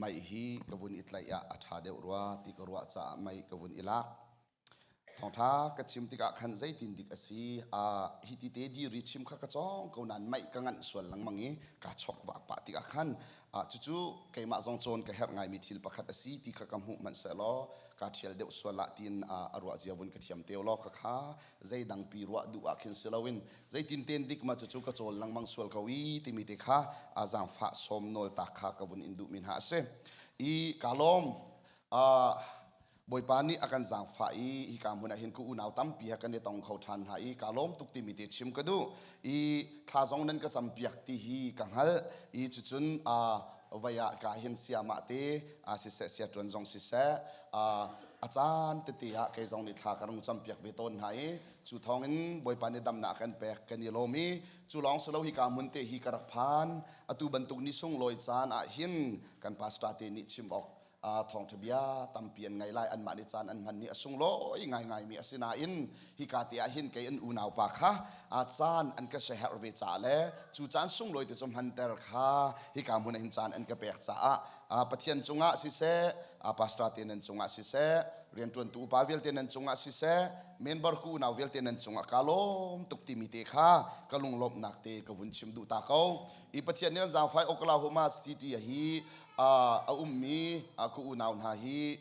Mei hi ka vun i tlaih ah a ṭha deuh rua ti ka ruah caah mei ka vun i lak. Thawngṭha ka chim tikah khan zeitin dik a si. Hi ti te diri chim kha ka cawng ko nain mei ka nganh sual lengmang i kaa chok vak pah tikah khan cucu keimah zong cawn ka herh ngaimi thil pakhat a si ti kha ka hmuh hmanhsehlaw kaa ṭhial deuh sual ah tiin a ruah zia vun ka thiam te law ka kha zeidang pi ruah duh ah khin si loin zeitin ten dik ma cucu ka cawl lengmang sual ko i timi te kha a zaangfah sawm nawl ta kha ka vun in duhmi hna a si. I ka lawm. Bawipa nih a kan zaangfah i hika hmun ah hin ka unau tampi he kan i tong kho ṭhan hna i kaa lawm tuk timi te chim ka duh. I thla zong nan ka campiak ti hi ka hngalh. I cucun vei ah ka hin siamah te siseh sia ṭuan zong siseh a caan tete ah kei zong nih thla ka rung campiak ve tawn hna i cu thawngin Bawipa nih damnak a kan pek kan i lawm i cu lawng si lo hika hmun te hi ka rak phan. Atu bantuk ni sunglawi caan ah hin kan pastor te nih chim awk thawngṭha bia tampi an ngei lai. Anmah nih caan an hman ni a sunglawi ngaingaimi a si nain hika te ah hin kei an unaupa kha caan an ka siaherh ve caah le cu caan sunglawi te cu hmanter kha hika hmun ah hin caan an ka pek caah Pathian cungah siseh, pastor te nan cungah siseh, rianṭuantu upa vialte nan cungah siseh, member ku unau vialte nan cungah ka lawm tuk timi te kha ka lunglawmhnak te ka vun chim duh ta ko. I Pathian nih an zaangfai Oklahoma City hi a ummi ka unau hna hi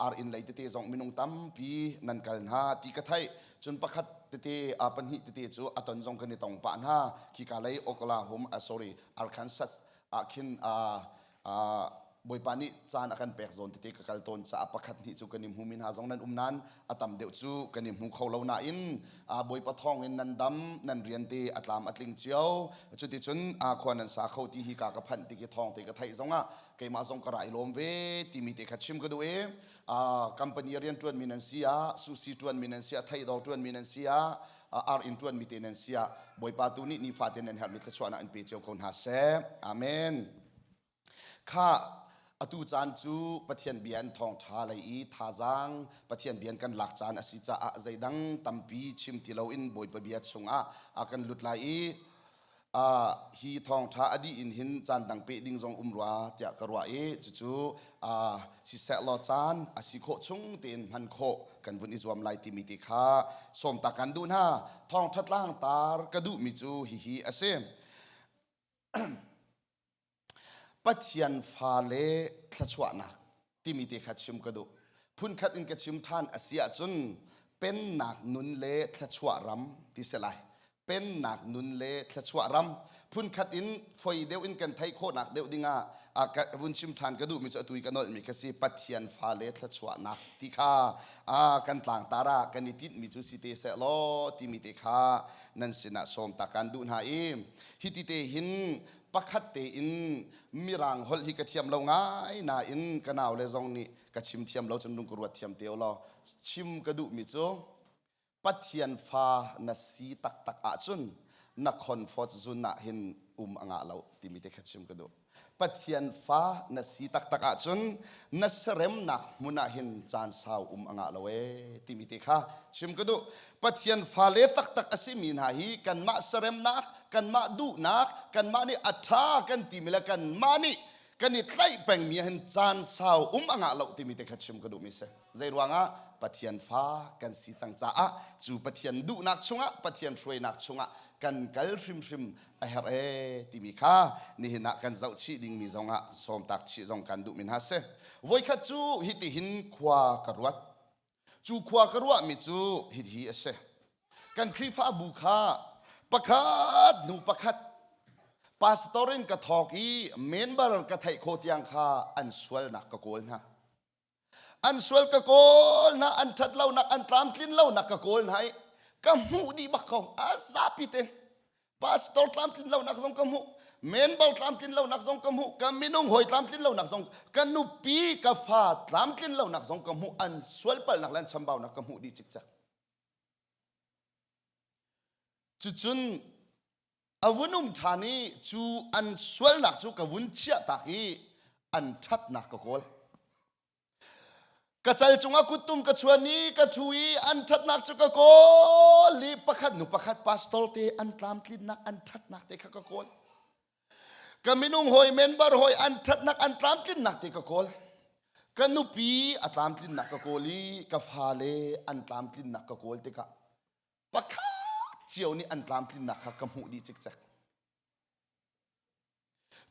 ar inn lei tete zong minung tampi nan kal hna ti ka theih. Cun pakhat tete pahnih tete cu a ton zong kan i tong pah hna. Khika lei Oklahoma sorry Arkansas ah khin Bawipa nih caan a kan pek zawn tete ka kal tawn caah pakhat hnih cu kan i hmu mi hna zong nan um nain a tam deuh cu kan i hmu kho lo nain Bawipa thawng in nan dam nan rian te a tlam a tling cio. Cuticun khua nan sa kho ti hi ka ka phanh tik i thawng te ka theih zongah keimah zong ka ra i lawm ve timi te kha chim ka duh i company rian ṭuan mi nan si ah sushi ṭuan mi nan si ah theidawr ṭuan mi nan si ah ar inn ṭuan mi te nan si ah Bawipa tu nih nifate nan herhmi thluachuahnak in pe cio ko hna seh. Amen. Kha atu caan cu Pathian bia in thawngṭha lei i thazaang Pathian bia in kan lak caan a si caah zeidang tampi chim ti loin Bawipa bia chungah a kan lut lai i hi thawngṭha a dih in hin caan dang peh ding zong um rua tiah ka ruah i cucu siseh law caan a si khawh chung tein hman khawh kan vun i zuam lai timi te kha sawm ta kan duh hna. Thawngṭha tlangtar ka duhmi cu hihi a si. Pathian fale thluachuahnak timi te kha chim ka duh. Phunkhat in ka chim ṭhan a si ahcun pennak nun le thluachuah ram ti si lai. Pennak nun le thluachuah ram phunkhat in foi deuh in kan theih khawhnak deuh dingah ka vun chim ṭhan ka duhmi cu atu i ka nolhmi ka si Pathian fale thluachuahnak ti kha kan tlangtar ah kan i tinhmi cu si te seh law timi te kha nan sinah sawm ta kan duh hna i hiti te hin pakhat tein mirang holh hi ka thiam lo ngai nain ka nau le zong nih ka chim thiam lo cun lung ka ruat thiam te law chim ka duhmi cu Pathian fa na si taktak ahcun na comfort zone ah hin um a ngah lo timi te kha chim ka duh. Pathian fa na si taktak ahcun na seremnak hmun ah hin caan sau um a ngah lo ee timi te kha chim ka duh. Pathian fale taktak a simi hna hi kanmah seremnak, kanmah duhnak, kanmah nih a ṭha kan timi le kanmah nih kan i tlaih pengmi ah hin caan sau um a ngah lo timi te kha chim ka duhmi si. Zei ruangah Pathian fa kan si cang caah cu Pathian duhnak chungah Pathian hruainak chungah kan kal hrimhrim a herh ee timi kha nihin ah kan zoh chih dingmi zongah sawmtak chih zong kan duhmi hna si. Voikhat cu hitihin khua ka ruat. Cu khua ka ruahmi cu hihi a si. Kan Khrihfabu kha pakhat hnu pakhat pastor in ka thawk i member ka theih khawh tiang kha an sualnak ka kawl hna. An sual ka kawl hna, an ṭhat lonak, an tlamtlin lonak ka kawl hna i ka hmuh dih bak ko. A zapi te pastor tlamtlin lonak zong ka hmuh, member tlamtlin lonak zong ka hmuh, ka minung hawi tlamtlin lonak zong, ka nupi, ka fa tlamtlin lonak zong ka hmuh, an sual palhnak le an chambaunak ka hmuh dih cikcek. Cucun a vun um ṭhan i cu an sualnak cu ka vun chiahtak i an ṭhatnak ka kawl. Ka cal cungah kuttum ka chuan i ka ṭhu i an ṭhatnak cu ka kawl i pakhat nu pakhat pastor te an tlamtlinnak an ṭhatnak te kha ka kawl. Ka minung hawi member hawi an ṭhatnak an tlamtlinnak te ka kawl. Ka nupi a tlamtlinnak ka kawl i ka fale an tlamtlinnak ka kawl tikah pakhat cio nih an tlamtlinnak kha ka hmuh dih cikcek.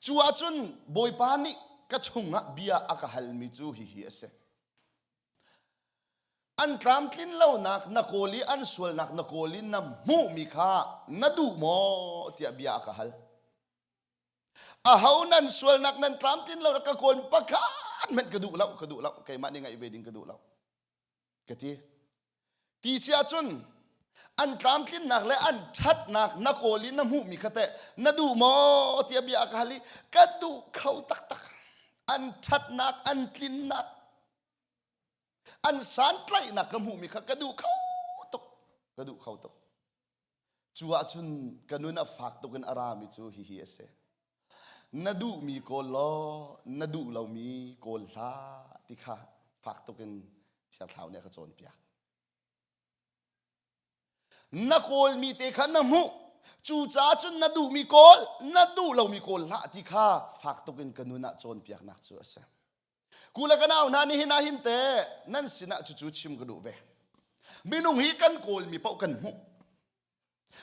Cu ahcun Bawipa nih ka chungah bia a ka halmi cu hihi a si. An tlamtlin lonak na kawl i an sualnak na kawl i na hmuhmi kha na duh maw tiah bia a ka hal. Aho nan sualnak nan tlamtlin lo ka kawl pakhat hmanh ka duh lo ka duh lo keimah nih ngaih ve ding ka duh lo ka ti. Ti si ahcun an tlamtlinnak le an ṭhatnak na kawl i na hmuhmi kha teh na duh maw tiah bia a ka hal i ka duh kho taktak. An ṭhatnak an tlinnak an santlaihnak ka hmuhmi kha ka duh kho tuk ka duh kho tuk cu ahcun ka nun a fak tuk in a rami cu hihi a si na duhmi kawl law na duh lomi kawl hlah ti kha fak tuk in Thiang Thlarau nih a ka cawnpiak na kawlmi te kha na hmuh cucaah cun na duhmi kawl na duh lomi kawl hlah ti kha fak tuk in ka nun ah cawnpiaknak cu a si Ku le ka nau hna nihin ah hin te nan sinah cucu chim ka duh ve. Minung hi kan kawlmi paoh kan hmuh.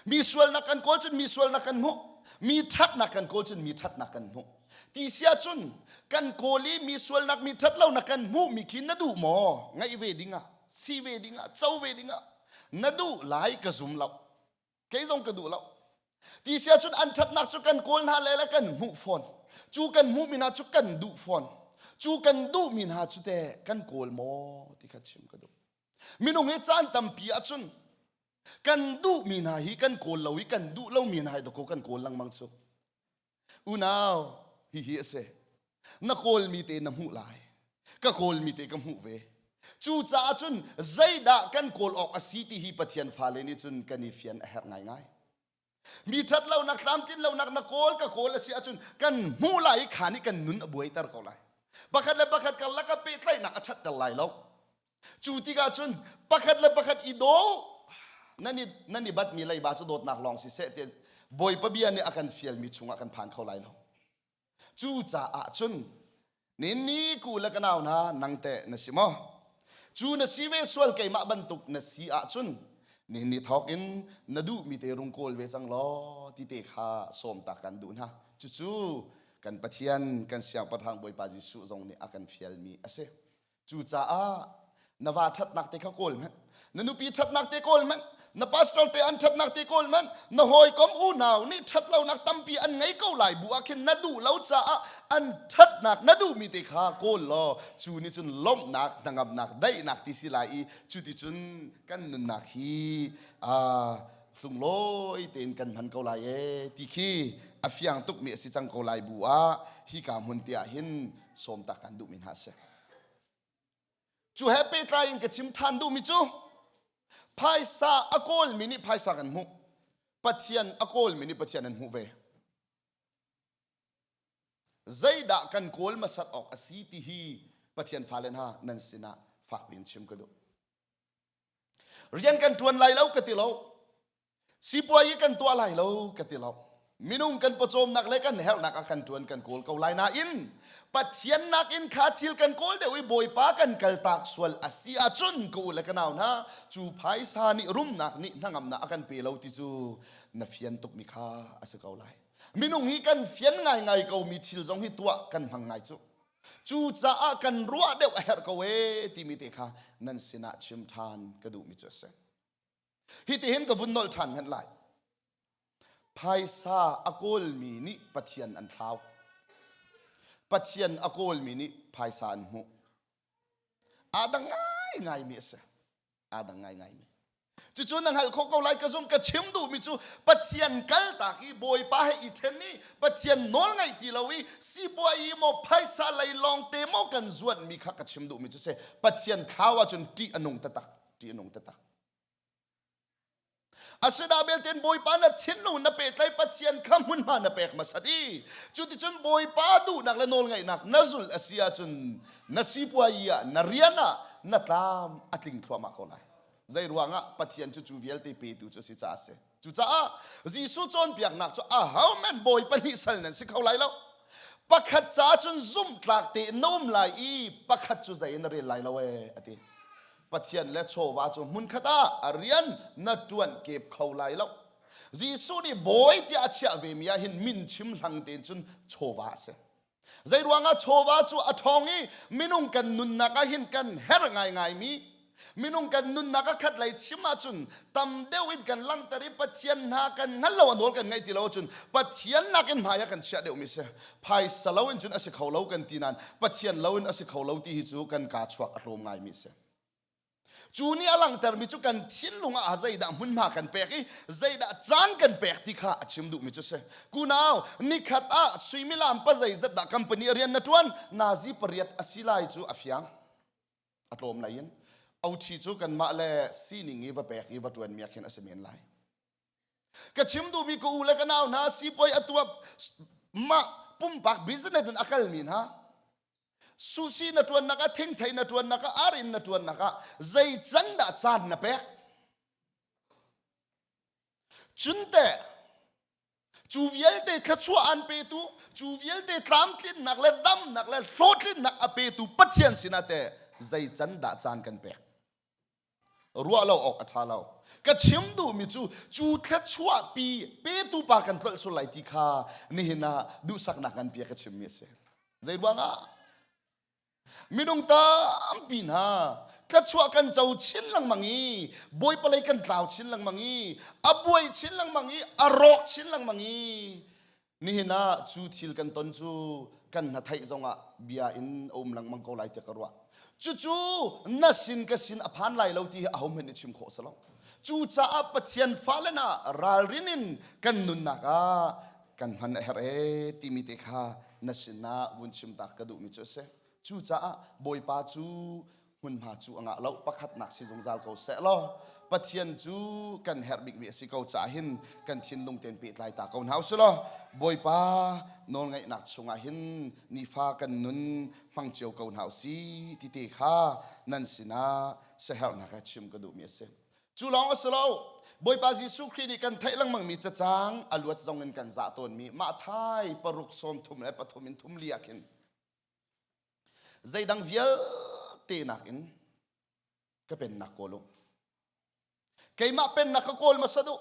Mi sualnak kan kawl cun mi sualnak kan hmuh. Mi ṭhatnak kan kawl cun mi ṭhatnak kan hmuh. Ti si ahcun kan kawl i mi sualnak mi ṭhatlonak kan hmuhmi khi na duh maw? Ngaih ve dingah, si ve dingah, co ve dingah na duh lai ka zum lo. Kei zong ka duh lo. Ti si ahcun an ṭhatnak cu kan kawl hna le le kan hmuh fawn. Cu kan hmuhmi hna cu kan duh fawn. Cu kan duhmi hna cu teh kan kawl maw ti kha chim ka duh. Minung hi caan tampi ahcun kan duhmi hna hi kan kawl lo i kan duh lomi hna hi dakaw kan kawl lengmang cu. Unau, hihi a si. Na kawlmi te na hmuh lai. Ka kawlmi te ka hmuh ve. Cucaah cun zeidah kan kawl awk a si ti hi Pathian fale nih cun kan i fian a herh ngaingai. Mi ṭhat lonak tlamtlin lonak na kawl ka kawl a si ahcun kan hmuh lai i kha nih kan nun a buaiter ko lai. Pakhat le pakhat karlak ah pehtlaihnak a ṭhatter lai lo. Cu tikah cun pakhat le pakhat i daw nan i nan i batmi leiba cu dawtnak lawng siseh tiah Bawipa bia nih a kan fialmi chungah kan phan kho lai lo. Cucaah cun ninni ku le ka nau hna nang teh na si maw? Cu na si ve sual keimah bantuk na si ahcun nihin thawk in na duhmi te rung kawl ve cang law ti te kha sawm ta kan duh hna. Cucu kan Pathian kan Siangpahrang Bawipa Jesuh zong nih a kan fialmi a si. Cucaah na va ṭhatnak te kha kawl hmanh, na nupi ṭhatnak te kawl hmanh, na pastor te an ṭhatnak te kawl hmanh, na hawikom unau nih ṭhatlonak tampi an ngei ko lai bu ah khin na duh lo caah an ṭhatnak na duhmi te kha kawl law cu nih cun lawmhnak, hnangamnak, daihnak ti si lai i cuticun kan nunnak hi aa hlunglawi tein kan hman ko lai ee ti khi a fiang tukmi a si cang ko lai bu ah hika hmun te ah hin sawm tak kan duhmi hna a si. Cu he pehtlai in ka chim ṭhan duhmi cu phaisa a kawlmi nih phaisa kan hmuh. Pathian a kawlmi nih Pathian an hmuh ve. Zeidah kan kawl hmasat awk a si ti hi Pathian fale hna nan sinah fakpi in chim ka duh. Rian kan ṭuan lai lo ka ti lo. Sipuai kan tuah lai lo ka ti lo. Minung kan pawcawmnak le kan herhnak ah kan ṭuan kan kawl ko lai nain Pathian nakin kha thil kan kawl deuh i Bawipa kan kaltak sual a si ahcun ka u le ka nau hna cu phaisa nih rumnak nih hnangamnak a kan pe lo ti cu na fian tukmi kha a si ko lai. Minung hi kan fian ngaingai komi thil zong hi tuah kan hmang ngai cu. Cucaah kan ruah deuh a herh ko ee timi te kha nan sinah chim ṭhan ka duhmi cu a si. Hitihin ka vun nolh ṭhan hmenh lai. Phaisa a kawlmi nih Pathian an thlau. Pathian a kawlmi nih phaisa an hmuh. Aa dang ngaingaimi a si. Aa dang ngaingaimi. Cucu na hngalh khawh ko lai ka zum ka chim duhmi cu Pathian kaltak i Bawipa he i ṭhen i Pathian nawl ngaih ti lo i sipuai i maw phaisa lei lawng te maw kan zuanhmi kha ka chim duhmi cu si. Pathian thlau ahcun ṭih a nung taktak. Ṭih a nung taktak. Asina belte Bawipa na thinlung na pehtlaih Pathian kha hmunhma na pek hmasat i cuticun Bawipa duhnak le nawlngaihnak na zulh a si ahcun na sipuai ah na rian ah na tlam a tling thluahmah ko lai. Zei ruangah Pathian cu cu vialte petu cu a si caah a si. Cucaah Jesuh cawnpiaknak cu ahohmanh bawi pahnih sal nan si kho lai lo. Pakhat ca cun zumhtlak tein na um lai i pakhat cu zei in na rel lai lo ee a ti. Pathian le chawva cu hmunkhat ah a rian na ṭuan kep kho lai lo. Jesuh nih bawi tiah a chiah vemi ah hin min chim hlang tein cun chawva a si. Zeiruangah chawva cu a ṭhawng i minung kan nunnak ah hin kan herh ngaingaimi minung kan nunnak a khat lei chim ahcun tam deuh in kan langhter i Pathian hna kan hngal lo a nawl kan ngaih ti lo ahcun Pathian nakin hmai ah kan chiah deuhmi si. Phaisa lo in cun a si kho lo kan ti nain Pathian lo in a si kho lo ti hi cu kan kaa chuak a tlawm ngaimi si. Cu nih a langhtermi cu kan thinlung ah zeidah hmunhma kan pek i zeidah caan kan pek ti kha a chim duhmi cu si. Kunau, nikhat ah suimilam pa zeizat dah company rian na ṭuan, nazi pariat a si lai cu a fiang. A tlawm lai in. OT cu kanmah le sining i va pek i va ṭuanmi ah khin a si men lai. Ka chim duhmi ka u le ka nau hna sipuai a tuah mah pumpak business in a kalmi hna Sushi na ṭuannak ah thingthei na ṭuannak ah arin na ṭuannak ah zei can dah caan na pek? Cun teh cu vialte thluachuah an petu, cu vialte tlamtlinnak le damnak le hlawhtlinnak a petu Pathian sinah teh zei can dah caan kan pek? Ruah lo awk a ṭha lo. Ka chim duhmi cu cu thluachuahpi petu pa kan tlolh sul lai ti kha nihin ah duhsaknak ngan bia ka chimmi a si. Zei ruangah? Minung tampi hna thluachuah kan co chin lengmang i Bawipa lei kan tlau chin lengmang i a buai chin lengmang i a rawk chin lengmang i Nihin ah cu thil kan ton cu kan hna theih zongah bia in a um lengmang ko lai tiah ka ruah. Cucu na sin ka sin a phan lai lo ti hi ahohmanh nih chim khawh a si lo. Cucaah Pathian fale na ralrin in kan nunnak ah kan hman a herh ee timi te kha na sinah vun chim tak ka duhmi cu a si. Cucaah Bawipa cu hmunhma cu a ngah lo pakhatnak si zungzal ko seh law Pathian cu kan herh bikmi a si ko caah hin kan thinlung tein pehtlai ta ko hna usih law Bawipa nawlngaihnak chungah hin nifa kan nun hmang cio ko hna usih ti te kha nan sinah siaherhnak he chim ka duhmi a si. Cu lawng a si lo Bawipa Jesuh Khrih nih kan theih lengmangmi cacang a luat zong in kan zah tawnmi Matthai paruk sawm thum le pathum in thum li ah khin Zeidang vialte nakin ka pennak kawl u. Keimah pennak ka kawl hmasa duh.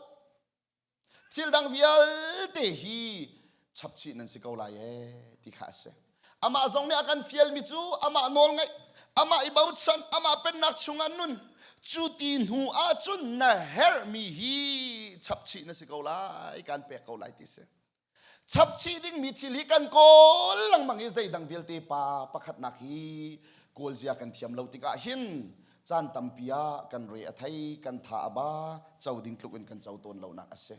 Thil dang vialte hi chapchih nan si ko lai ee ti kha a si. Amah zong nih a kan fialmi cu amah nawl ngaih, amah i bochan, amah pennak chungah nun. Cu ti hnu ahcun na herhmi hi chapchih na si ko lai, kan pek ko lai ti si. Chapchih dingmi thil hi kan kawl lengmang i zeidang vialte pa pakhatnak hi kawl zia kan thiam lo tikah hin caan tampi ah kan re a thei, kan tha a ba, co ding tluk in kan co tawn lonak a si.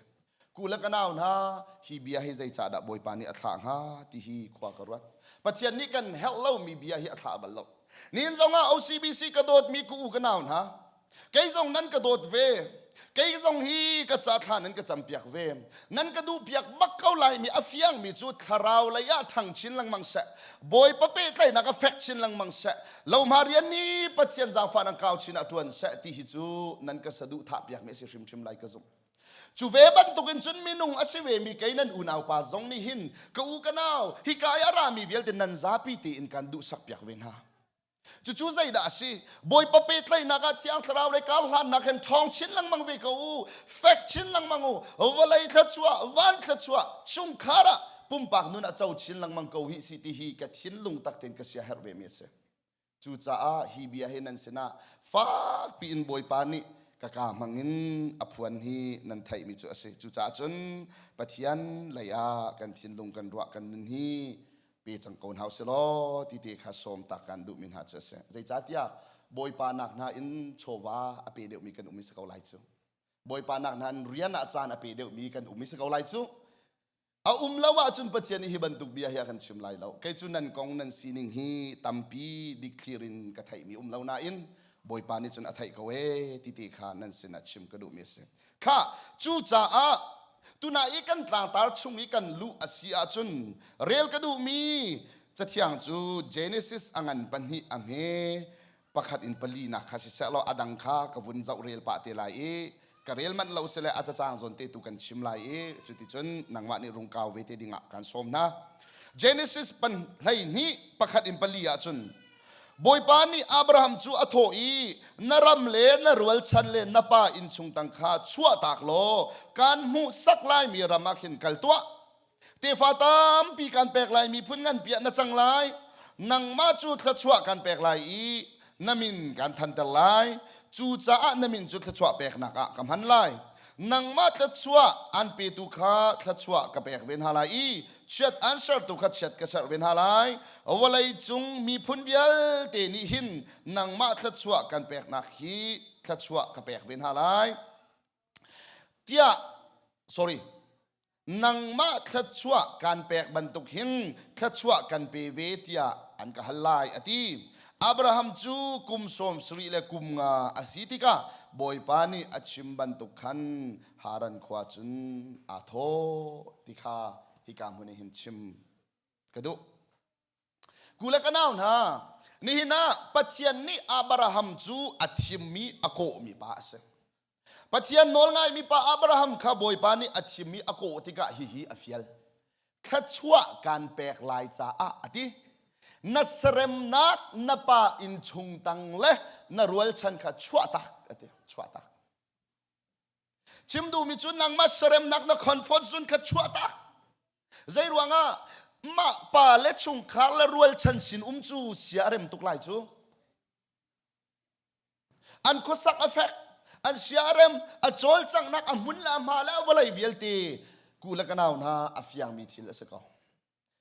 Ku le ka nau hna, hi bia hi zeicahdah Bawipa nih a thlah hnga ti hi khua ka ruat. Pathian nih kan herh lomi bia hi a thlah bal lo. Nihin zongah OCBC ka dawtmi ku u ka nau hna, Kei zong nan ka dawt ve. Kei zong hi ka ca thla nan ka campiak ve. Nan ka duhpiak bak ko laimi a fiangmi cu thlarau lei ah ṭhang chin lengmang seh. Bawipa pehtlaihnak a fek chin lengmang seh. Lohma rian nih Pathian zaangfah nan kau chin ah ṭuan seh ti hi cu nan ka saduhthah piakmi a si hrimhrim lai ka zumh. Cu ve bantukin cun minung a si vemi kei nan unaupa zong nih hin ka u ka nau hika i a rami vialte nan zapi tein kan duhsak piak ve hna. Cucu zeidah a si? Bawipa pehtlaihnak ah Thiang Thlarau le karhlannak hin ṭhawng chin lengmang ve ko u. Fek chin lengmang u. Vawlei thluachuah, van thluachuah, chungkhar ah pumpak nun a co chin lengmang ko hi si ti hi ka thinlung tak tein ka sia herh vemi a si. Cucaah hi bia hi nan sinah fakpi in Bawipa nih ka kaa hmang in a phuan hi nan theihmi cu a si. Cucaah cun Pathian lei ah kan thinlung kan ruah kan nun hi pe cang ko hna usih law ti te kha sawm tak kan duhmi hna cu a si. Zeicahtiah Bawipa nak hna in chawva a pe deuhmi kan um i si ko lai cu. Bawipa nak hna in rian ah caan a pe deuhmi kan um i si ko lai cu. A um lo ahcun Pathian nih hi bantuk bia hi a kan chim lai lo. Kei cu nan kong nan sining hi tampi dikthlir in ka theihmi um lo nain Bawipa nih cun a theih ko ee ti te kha nan sinah chim ka duhmi a si. Kha cucaah tuna i kan tlangtar chung i kan luh a si ahcun rel ka duhmi cathiang cu Genesis a ngan pahnih a hme pakhat in pali nak kha siseh law a dang kha ka vun zoh rel pah te lai i Ka rel manh lo sile a cacang zawn te tu kan chim lai i cuticun nangmah nih rungkau ve te dingah kan sawm hna. Genesis pan 12 pakhat in pali ahcun Bawipa nih Abraham cu a thawh i na ram le na rualchan le na pa innchung tang kha chuahtak law kan hmuhsak laimi ram ah khin kal tuah. Tefa tampi kan pek lai miphun nganpi ah na cang lai. Nangmah cu thluachuah kan pek lai i na min kan thanter lai. Cucaah na min cu thluachuah peknak ah ka hman lai. Nangmah thluachuah an petu kha thluachuah ka pek ve hna lai i chiat an sertu kha chiat ka serh ve hna lai. Vawlei cung miphun vialte nih hin nangmah thluachuah kan peknak hi thluachuah ka pek ve hna lai. Tiah, sorry, nangmah thluachuah kan pek bantuk hin thluachuah kan pe ve tiah an ka hal lai a ti. Abraham cu kum 70 le kum nga a si tikah Bawipa nih a chim bantuk khan Haran khua cun aa thawh ti kha hika hmun ah hin chim ka duh. Ku le ka nau hna, nihin ah Pathian nih Abraham cu a thimmi a kawhmi pa a si. Pathian nawl ngaimi pa Abraham kha Bawipa nih a thim i a kawh tikah hihi a fial. Thluachuah kan pek lai caah a ti. Na seremnak na pa innchung tang le na rualchan kha chuahtak a ti. Chuahtak. Chim duhmi cu nangmah seremnak na comfort zone kha chuahtak. Zei ruangah mah pa le chungkhar le rualchan sin um cu sia a rem tuk lai cu. An khuasak a fek, an sia a rem, a cawlcanghnak a hmun le a hma le a vawlei vialte ku le ka nau hna a fiangmi thil a si ko.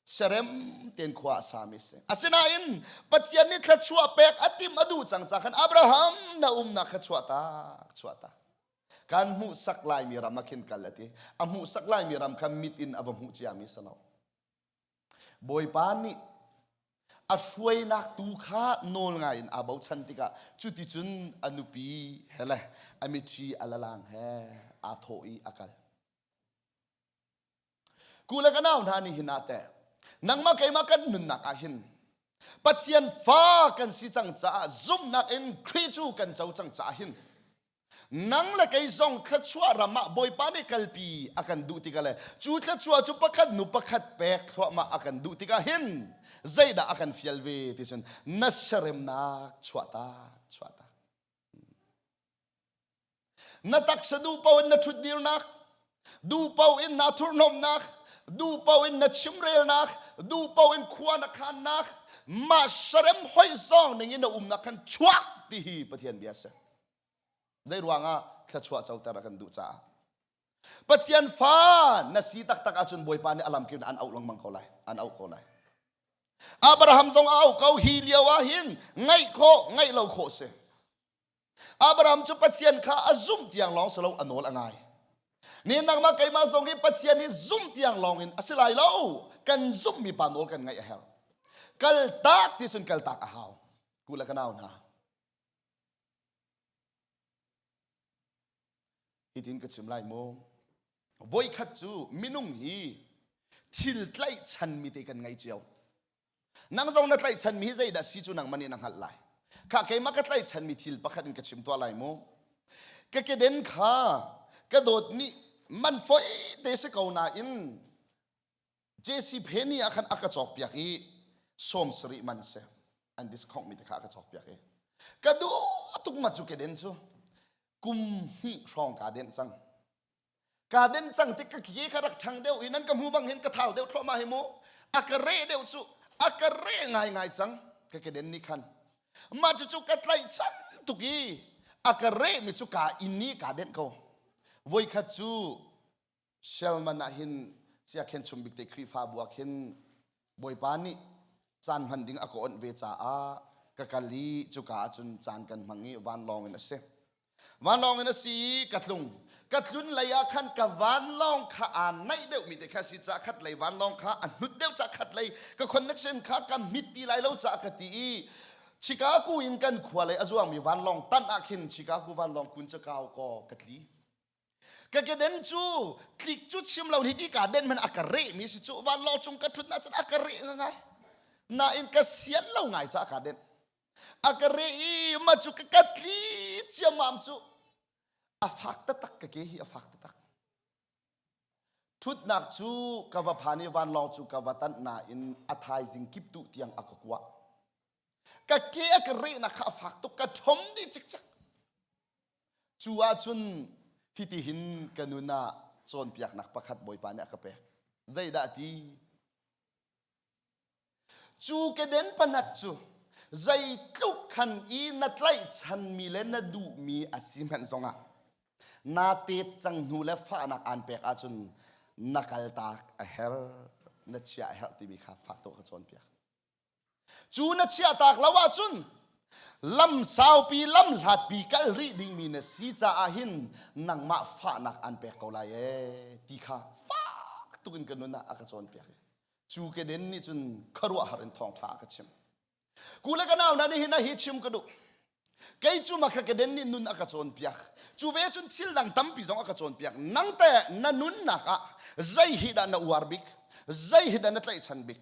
Serem tein khua a sami a si. Asinain Pathian nih thluachuah pek a timh a duh cang ca khan Abraham na umnak kha chuahtak, chuahtak. Kan hmuhsak laimi ram ah khin kal a ti. A hmuhsak laimi ram kha mit in a va hmuh ciami si lo. Bawipa nih a hruainak tu kha nawl ngai in aa bochan tikah cuticun a nupi he le a mithi a lalang he aa thawh i a kal. Ku le ka nau hna nih hin ah teh nangmah keimah kan nunnak ah hin Pathian fa kan si cang caah zumhnak in Khrih cu kan co cang caah hin Nang le kei zong thluachuah ram ah Bawipa nih kalpi a kan duh tikah le cu thluachuah cu pakhat nu pakhat pek thluahmah a kan duh tikah hin zeidah a kan fial ve ti cun na siaremnak chuahtak chuahtak. Na taksa duh paoh in na ṭhutdirnak, duh paoh in naa thurhnomhnak, duh paoh in na chimrelnak, duh paoh in khua na khannak, mah sarem hoih zawng ning in na umnak khan chuak ti hi Pathian bia a si. Zei ruangah thluachuah coter a kan duh caah. Pathian fa na si taktak ahcun Bawipa nih a lamkip in an auh lengmang ko lai. An auh ko lai. Abraham zong a auh ko hi lio ah hin ngaih khawh ngaih lo khawh si. Abraham cu Pathian kha a zumh tiang lawng si lo a nawl a ngai. Ni nangmah keimah zong hi Pathian hi zumh tiang lawng in a si lai lo. Kan zumhmi pa nawl kan ngaih a herh. Kaltak ti cun kaltak a hau. Ku le ka nau hna. Hitin ka chim lai mu. Voikhat cu minung hi thil tlaihchanmi te kan ngei cio. Nang zong na tlaihchanmi hi zeidah si cu nangmah nih na hngalh lai. Kha keimah ka tlaihchanmi thil pakhat in ka chim tuah lai mu. Ka keden kha ka dawt nih man foi te si ko nain JC Penney ah khan a ka cawkpiak i 70 man si an discount mi te kha a ka cawkpiak i ka duh tuk ma cu keden cu kum hnih hrawng kaa denh cang kaa denh cang tik ka ke kha rak ṭhang deuh i nan ka hmu bang hin ka thau deuh thluahmah hi mu a ka reh deuh cu a ka reh ngaingai cang ka keden nih khan mah cucu ka tlaihchan tuk i a ka reh mi cu kaa inn i kaa denh ko voikhat cu Shelman ah hin siakhen chumbik te Khrihfabu ah khin Bawipa nih caan hman ding a ka onh ve caah ka kal i cuka ahcun caan kan hmang i vanlawng in a si. Vanlawng in a si i ka tlung. Ka tlun lei ah khan ka vanlawng kha aa naih deuhmi te kha si caah khat lei vanlawng kha a hnut deuh caah khat lei ka connection kha ka hmit ti lai lo caah ka ti i Chicago in kan khua lei a zuangmi vanlawng tan ah khin Chicago vanlawng kun cu kau kaw ka tli. Ka keden cu tlik cu chim lo hi ti ka den man a ka reh mi si cu vanlawng cung ka thut na cun a ka reh ngai nain ka sian lo ngai ca ka den a ka reh i ma cu ka ka tli ciammam cu. A fak taktak ka ke hi a fak taktak. Ṭhutnak cu ka va phan i vanlawng cu ka va tanh nain a thaizing kiptuh tiang a ka kuah. Ka ke a ka rehnak kha a fak tuk, ka ṭhom dih cikcek. Cu ahcun hitihin ka nun ah cawnpiaknak pakhat Bawipa nih a ka pek. Zeidah ti? Cu keden panat cu zeitluk khan i na tlaihchanmi le na duhmi a si hmanh zongah naa tet cang hnu le fahnak aan pek ahcun na kaltak a herh, na chiah a herh timi kha fak tuk ka cawnpiak. Cu na chiahtak lo ahcun lam saupi lam hlatpi kal rih dingmi na si caah hin nangmah fahnak an pek ko lai ee ti kha fak tuk in ka nun ah a ka cawnpiak i cu keden nih cun khuaruahhar in thawngṭha a ka chim. Ku le ka nau hna nih hin a hi chim ka duh. Kei cu makha keden nih nun a ka cawnpiak. Cu ve cun thil dang tampi zong a ka cawnpiak. Nang te na nunnak ah zei hi dah na uar bik? Zei hi dah na tlaihchan bik?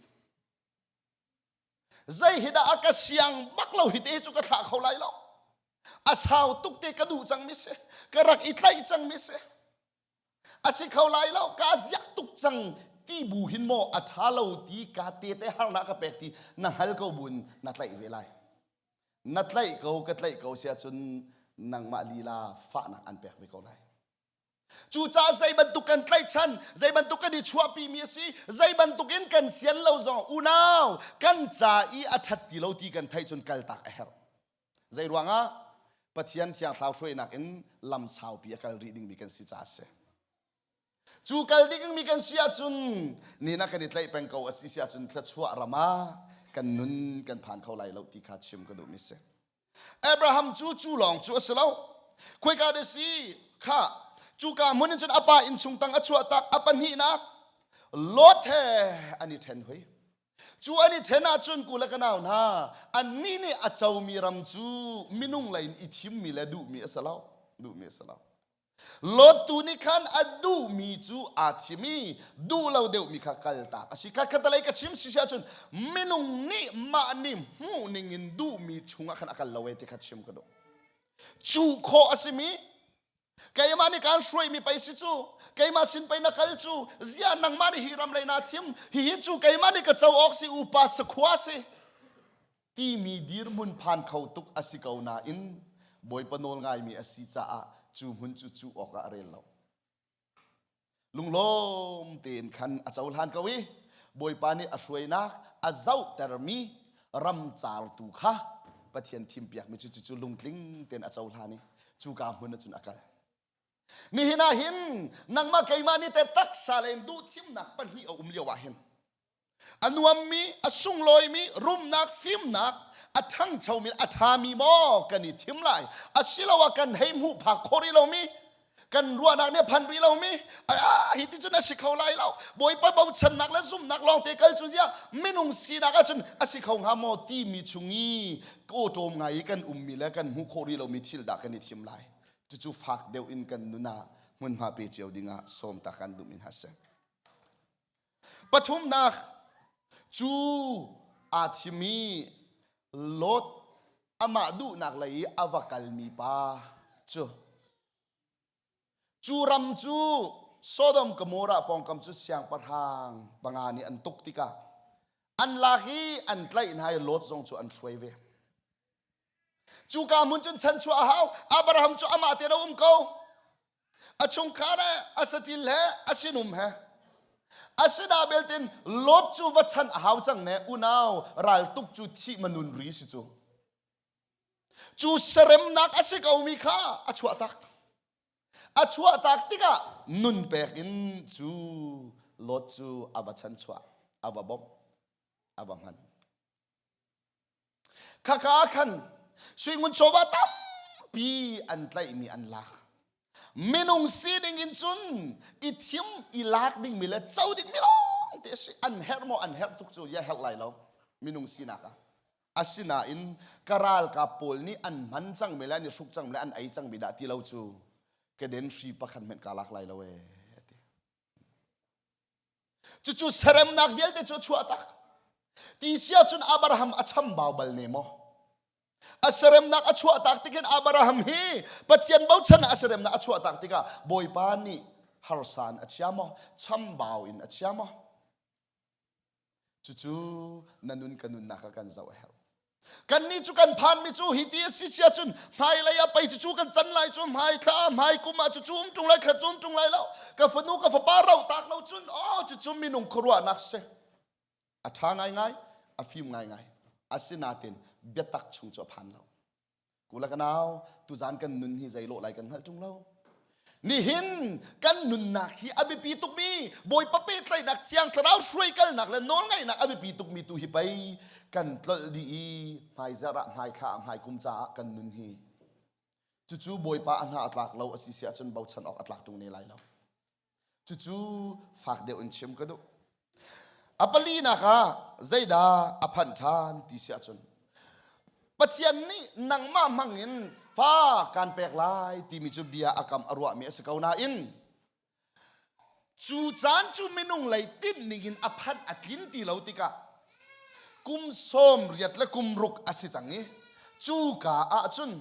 Zei hi dah a ka siang bak lo hi te cu ka thlah kho lai lo. A sau tuk te ka duh cang mi si. Ka rak i tlaih cang mi si. A si kho lai lo ka ziak tuk cang ti bu hin maw a ṭha lo ti ka te te harnak ka pek ti na hngal ko buin na tlaih ve lai. Na tlaih ko ka tlaih ko si ahcun nangmah lila fahnak an pek ve ko lai. Cucaah zei bantuk kan tlaihchan, zei bantuk kan i chuahpi mi a si, zei bantuk in kan sian lo zong unau kan ca i a ṭhat ti lo ti kan theih cun kaltak a herh. Zei ruangah? Pathian thiang thlarau hruainak in lam saupi a kal rih dingmi kan si caah a si. Cu kal dingmi kan si ahcun ni na kan i tlaih peng ko a si si ahcun thluachuah ram ah kan nun kan phan kho lai lo ti kha chim ka duhmi si. Abraham cu cu lawng cu a si lo. Khoika dah si? Kha cuka hmun in cun a pa innchung tang a chuah tak a pahnihnak Lot he an i ṭhen hoi. Cu an i ṭhen ahcun ku le ka nau hna, annih nih a comi ram cu minung lei in i thimmi le duhmi a si lo. Duhmi a si lo. Lot tu nih khan a duhmi cu aa thim i duh lo deuhmi kha kaltak a si. Kha khatalei ka chim si ahcun minung nih mah nih hmuh ning in duhmi chungah khan a kal lo e ti kha chim ka duh. Cuh khawh a simi Keimah nih kaan hruaimi pei si cu, keimah sin pei na kal cu, ziah nangmah nih hi ram lei naa thim, hihi cu keimah nih ka co awk si, upa sakhua si, timi dirhmun phan kho tuk a si ko nain Bawipa nawl ngaimi a si caah cu hmun cu cuh awkah a rel lo. Lunglawm tein khan a cohlan ko i Bawipa nih a hruainak a zohtermi ramcar tu kha Pathian thimpiakmi cu cucu lungtling tein a cohlan i cuka hmun ah cun a kal. Nihin ah hin nangmah keimah nih te taksa le in duhthimnak pahnih a um lio ah hin A nuammi, a sunglawimi, rumnak, fimnak, a ṭhangchomi, a ṭhami maw kan i thim lai? Asiloah kan hei hmuh phak khawh rih lomi, kan ruahnak nih a phan rih lomi, ah hi ti cun a si kho lai lo. Bawipa bochannak le zumhnak lawngte kal cu ziah minung sinak ahcun a si kho hnga maw timi chung i awṭawm ngai i kan ummi le kan hmuh khawh rih lomi thil dah kan i thim lai. Cucu fak deuh in kan nun ah hmunhma pe cio dingah sawm ta kan duhmi hna seh. Pathumnak cu aa thim i Lot amah duhnak lei i a va kalmi pa cu cu ram cu Sodom Gomorrah pawngkam cu siangpahrang panga nih an tuk tikah an lak i an tlaih hna i Lot zong cu an hruai ve. Cuka hmun cun chanchuah a hau. Abraham cu amah tein a um ko. A chungkhar he, a saṭil he, a sinum he. Asina beltin Lot cu va chan a hau cang ne unau raltuk cu thih manun ri si cu. Cu seremnak a si komi kha a chuahtak. A chuahtak tikah nun pek in cu Lot cu a va chanchuah, a va bawmh, a va hman. Khaka ah khan suingun chawva tampi an tlaihmi an lak. Minung sining in cun i thim i lak dingmi le co dingmi lawng te a si. An herh maw an herh tuk cu ya herh lai lo minung sinak ah. Asinain ka ralkap pawl nih an hman cangmi le an i hruk cangmi le an ei cangmi dah ti lo cu keden hri pakhat hmenh kaa lak lai lo ee ati. Cucu seremnak vialte cu a chuah tak. Ti si ahcun Abraham a chambau bal ne maw? A seremnak a chuahtak tik hin Abraham hi Pathian bochan ah a seremnak a chuahtak tikah Bawipa nih harsa in a chia maw chambau in a chia maw Cucu na nun ka nunnak ah kan zoh a herh. Kannih cu kan phanmi cu hi ti a si sia cun hmailei ah pei cucu kan can lai cu hmai thla hmai kum ah cucu um ṭung lai khat cu um ṭung lai lo ka fanu ka fapa rauh tak lo cun oh cucu minung khuaruahnak si a ṭha ngaingai a fim ngaingai asinain biatak chung cu a phan lo Kula ka nau, tuzan kan nun hi zei lawh lai kan hngalh ṭung lo. Nihin kan nunnak hi a biapi tukmi Bawipa pehtlaihnak thiang thlarau hruaikalnak le nawlngaihnak a biapi tukmi tu hi pei kan tlolh dih i hmaizarh ah hmaithla ah hmaikum caah kan nun hi cucu Bawipa a hna a tlak lo a si si ahcun bochan awk a tlak ṭung ne lai lo. Cucu fak deuh in chim ka duh. A palinak ah zeidah a phanh ṭhan ti si ahcun Pathian nih nangmah hmang in fa kaan pek lai timi cu bia a kam a ruahmi a si ko nain cu caan cu minung lei tinh ning in a phanh a tlin ti lo tikah kum sawm riat le kum ruk a si cang i cu ka ahcun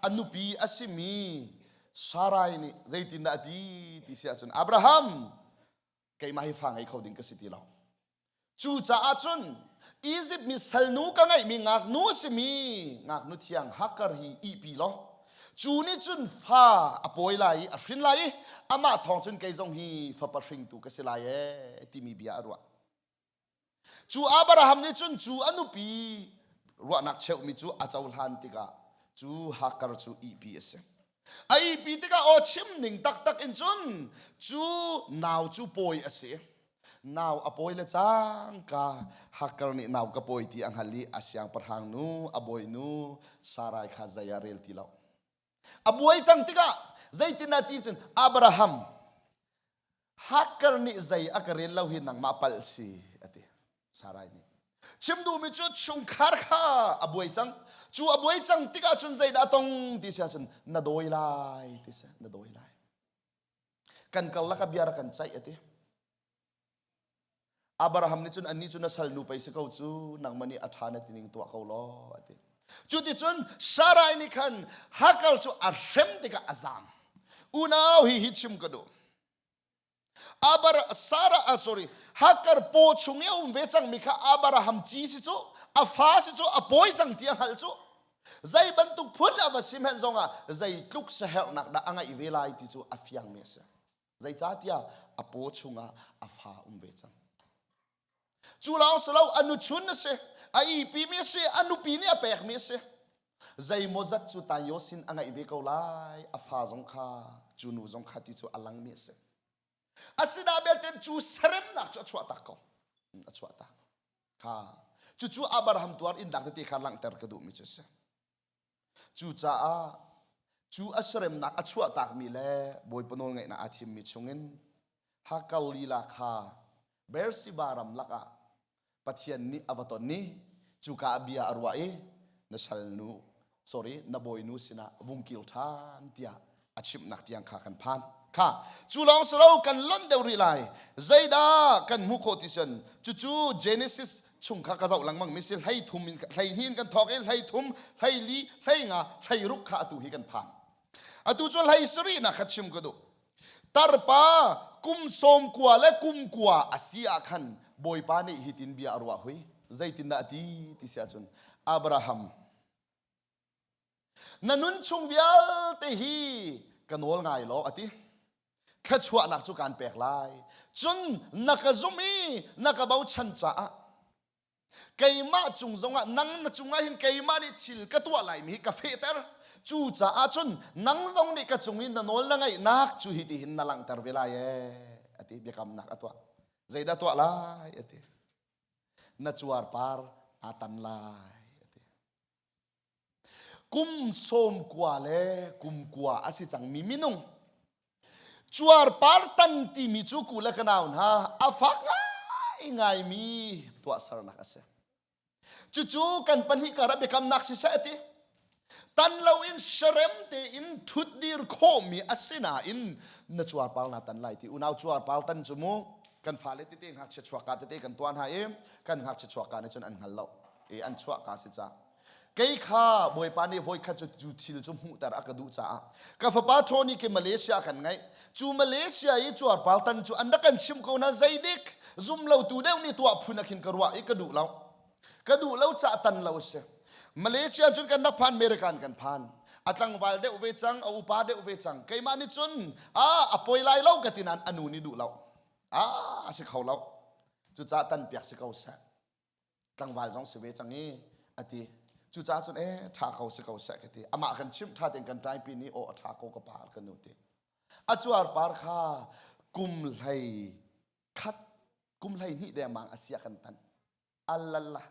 a nupi a simi Sarai nih zeitindah a ti ti si ahcun Abraham keimah hi fa ngei kho ding ka si ti lo. Cucaah cun Izipt mi salnu ka ngeihmi ngaknu a simi ngaknu thiang Hagar hi ihpi law cu nih cun fa a pawi lai i a hrin lai i amah thawng cun kei zong hi fapa hringtu ka si lai ee timi bia a ruah. Cu Abraham nih cun cu a nupi ruahnak cheuhmi cu a cohlan tikah cu Hagar cu ihpi a si. A ihpi tikah aw chim ning taktak in cun cu nau cu pawi a si. Nau a pawi le cangka Hagar nih nau ka pawi ti a hngal i a siangpahrang nu a bawinu Sarai kha zei ah rel ti lo. A buai cang tikah zeitin ah ti cun Abraham Hagar nih zei a ka rel lo hi nangmah palh si a ti Sarai nih. Chim duhmi cu chungkhar kha a buai cang. Cu a buai cang tikah cun zeidah tong ti si ahcun na dawi lai ti si na dawi lai. Kan karlak ah bia rak kan ceih a ti. Abraham nih cun annih cu na salnu pei si ko cu nangmah nih a ṭha na tining tuah ko law a ti. Cuticun Sarai nih khan Hagar cu a hrem tikah a zaam. Unau hi hi chim ka duh. Abar Sarah ah sorry Hagar paw chung i a um ve cangmi kha Abraham ci si cu a fa si cu a pawi cang ti a hngalh cu zei bantuk phun a va si hmanh zongah zeitluk saherhnak dah a ngeih ve lai ti cu a fiangmi a si. Zeicahtiah a paw chungah a fa um ve cang. Cu lawng si lo a nuchun a si, a ipimi a si, a nupi nih a pekmi a si. Zeimawzat cu Tayo sin a ngeih ve ko lai, a fa zong kha, cu nu zong kha ti cu a langmi a si. Asina belte cu seremnak cu a chuah tak ko. A chuah tak. Kha. Cucu Abraham tuar in dak tete kha langhter ka duhmi cu a si. Cucaah cu a seremnak a chuahtakmi le Bawipa nawlngaihnak aa thimmi chungin Hakal lila kha Beersheba ram lakah Pathian nih a va ton i cuka ah bia a ruah i na salnu sorry na bawinu sinah vung kir ṭhan tiah a chimhnak tiang kha kan phan kha cu lawng si lo kan lonh deuh rih lai zeidah kan hmuh khawh ti cun cucu Genesis chung kha ka zoh lengmang mi si hlei thum in hlei hnih in kan thawk i hlei thum hlei li hlei nga hlei ruk kha atu hi kan phan atu cu hlei sarih nak kha chim ka duh tarpa kum sawm kua le kum kua a si ah khan bawipa nih hitin bia a ruah hui zeitindah a ti ti si ahcun Abraham Na nun chung vialte hi ka nawl ngai law a ti. Thluachuahnak cu kaan pek lai. Cun na ka zumh i na ka bochan caah keimah cung zongah nang na cungah hin keimah nih thil ka tuah laimi hi ka fehter. Cucaah cun nang zong nih ka cung i na nawl na ngaihnak cu hi tihin na langhter ve lai ee a ti biakamnak a tuah. Zeidah tuah lai a ti. Na cuarpar aa tan lai a ti. Kum sawm kua le kum kua a si cangmi minung cuarpar tan timi cu ku le ka nau hna a fak ngaingaimi tuahsernak a si. Cucu kan pahnih karah biakamnak siseh a ti. Tan loin serem tein ṭhutdir khawhmi a si nain na cuarpar na tan lai ti unau cuarpar tan cu mu kan fale tete ngakchia chuakka tete kan tuah hna i kan ngakchia chuakka nih cun an hngal lo i an chuahka si ca. Kei kha Bawipa nih voikhat cu cu thil cu hmuhter a ka duh caah ka fapa Tony khi Malaysia kan ngaih. Cu Malaysia i cuarpar tan cu an rak kan chimh ko na zeidik zum lo tu deuh nih tuah phun ah khin ka ruah i ka duh lo. Ka duh lo caah tan lo a si. Malaysia cun kan rak phan American kan phan. A tlangval deuh ve cang, a upa deuh ve cang. Keimah nih cun ah a poi lai lo ka ti nain a nu nih duh lo. Ah a si kho lo. Cucaah tan piak si ko seh. Tlangval zong si ve cang i a ti. Cucaah cun eh ṭha ko si ko seh ka ti. Amah kan chimh ṭha tein kan ṭaipi nih aw a ṭha ko ka pa ka nu ti. A cuarpar kha kum hlei khat kum 12 dengmang a sia kan tan. Alala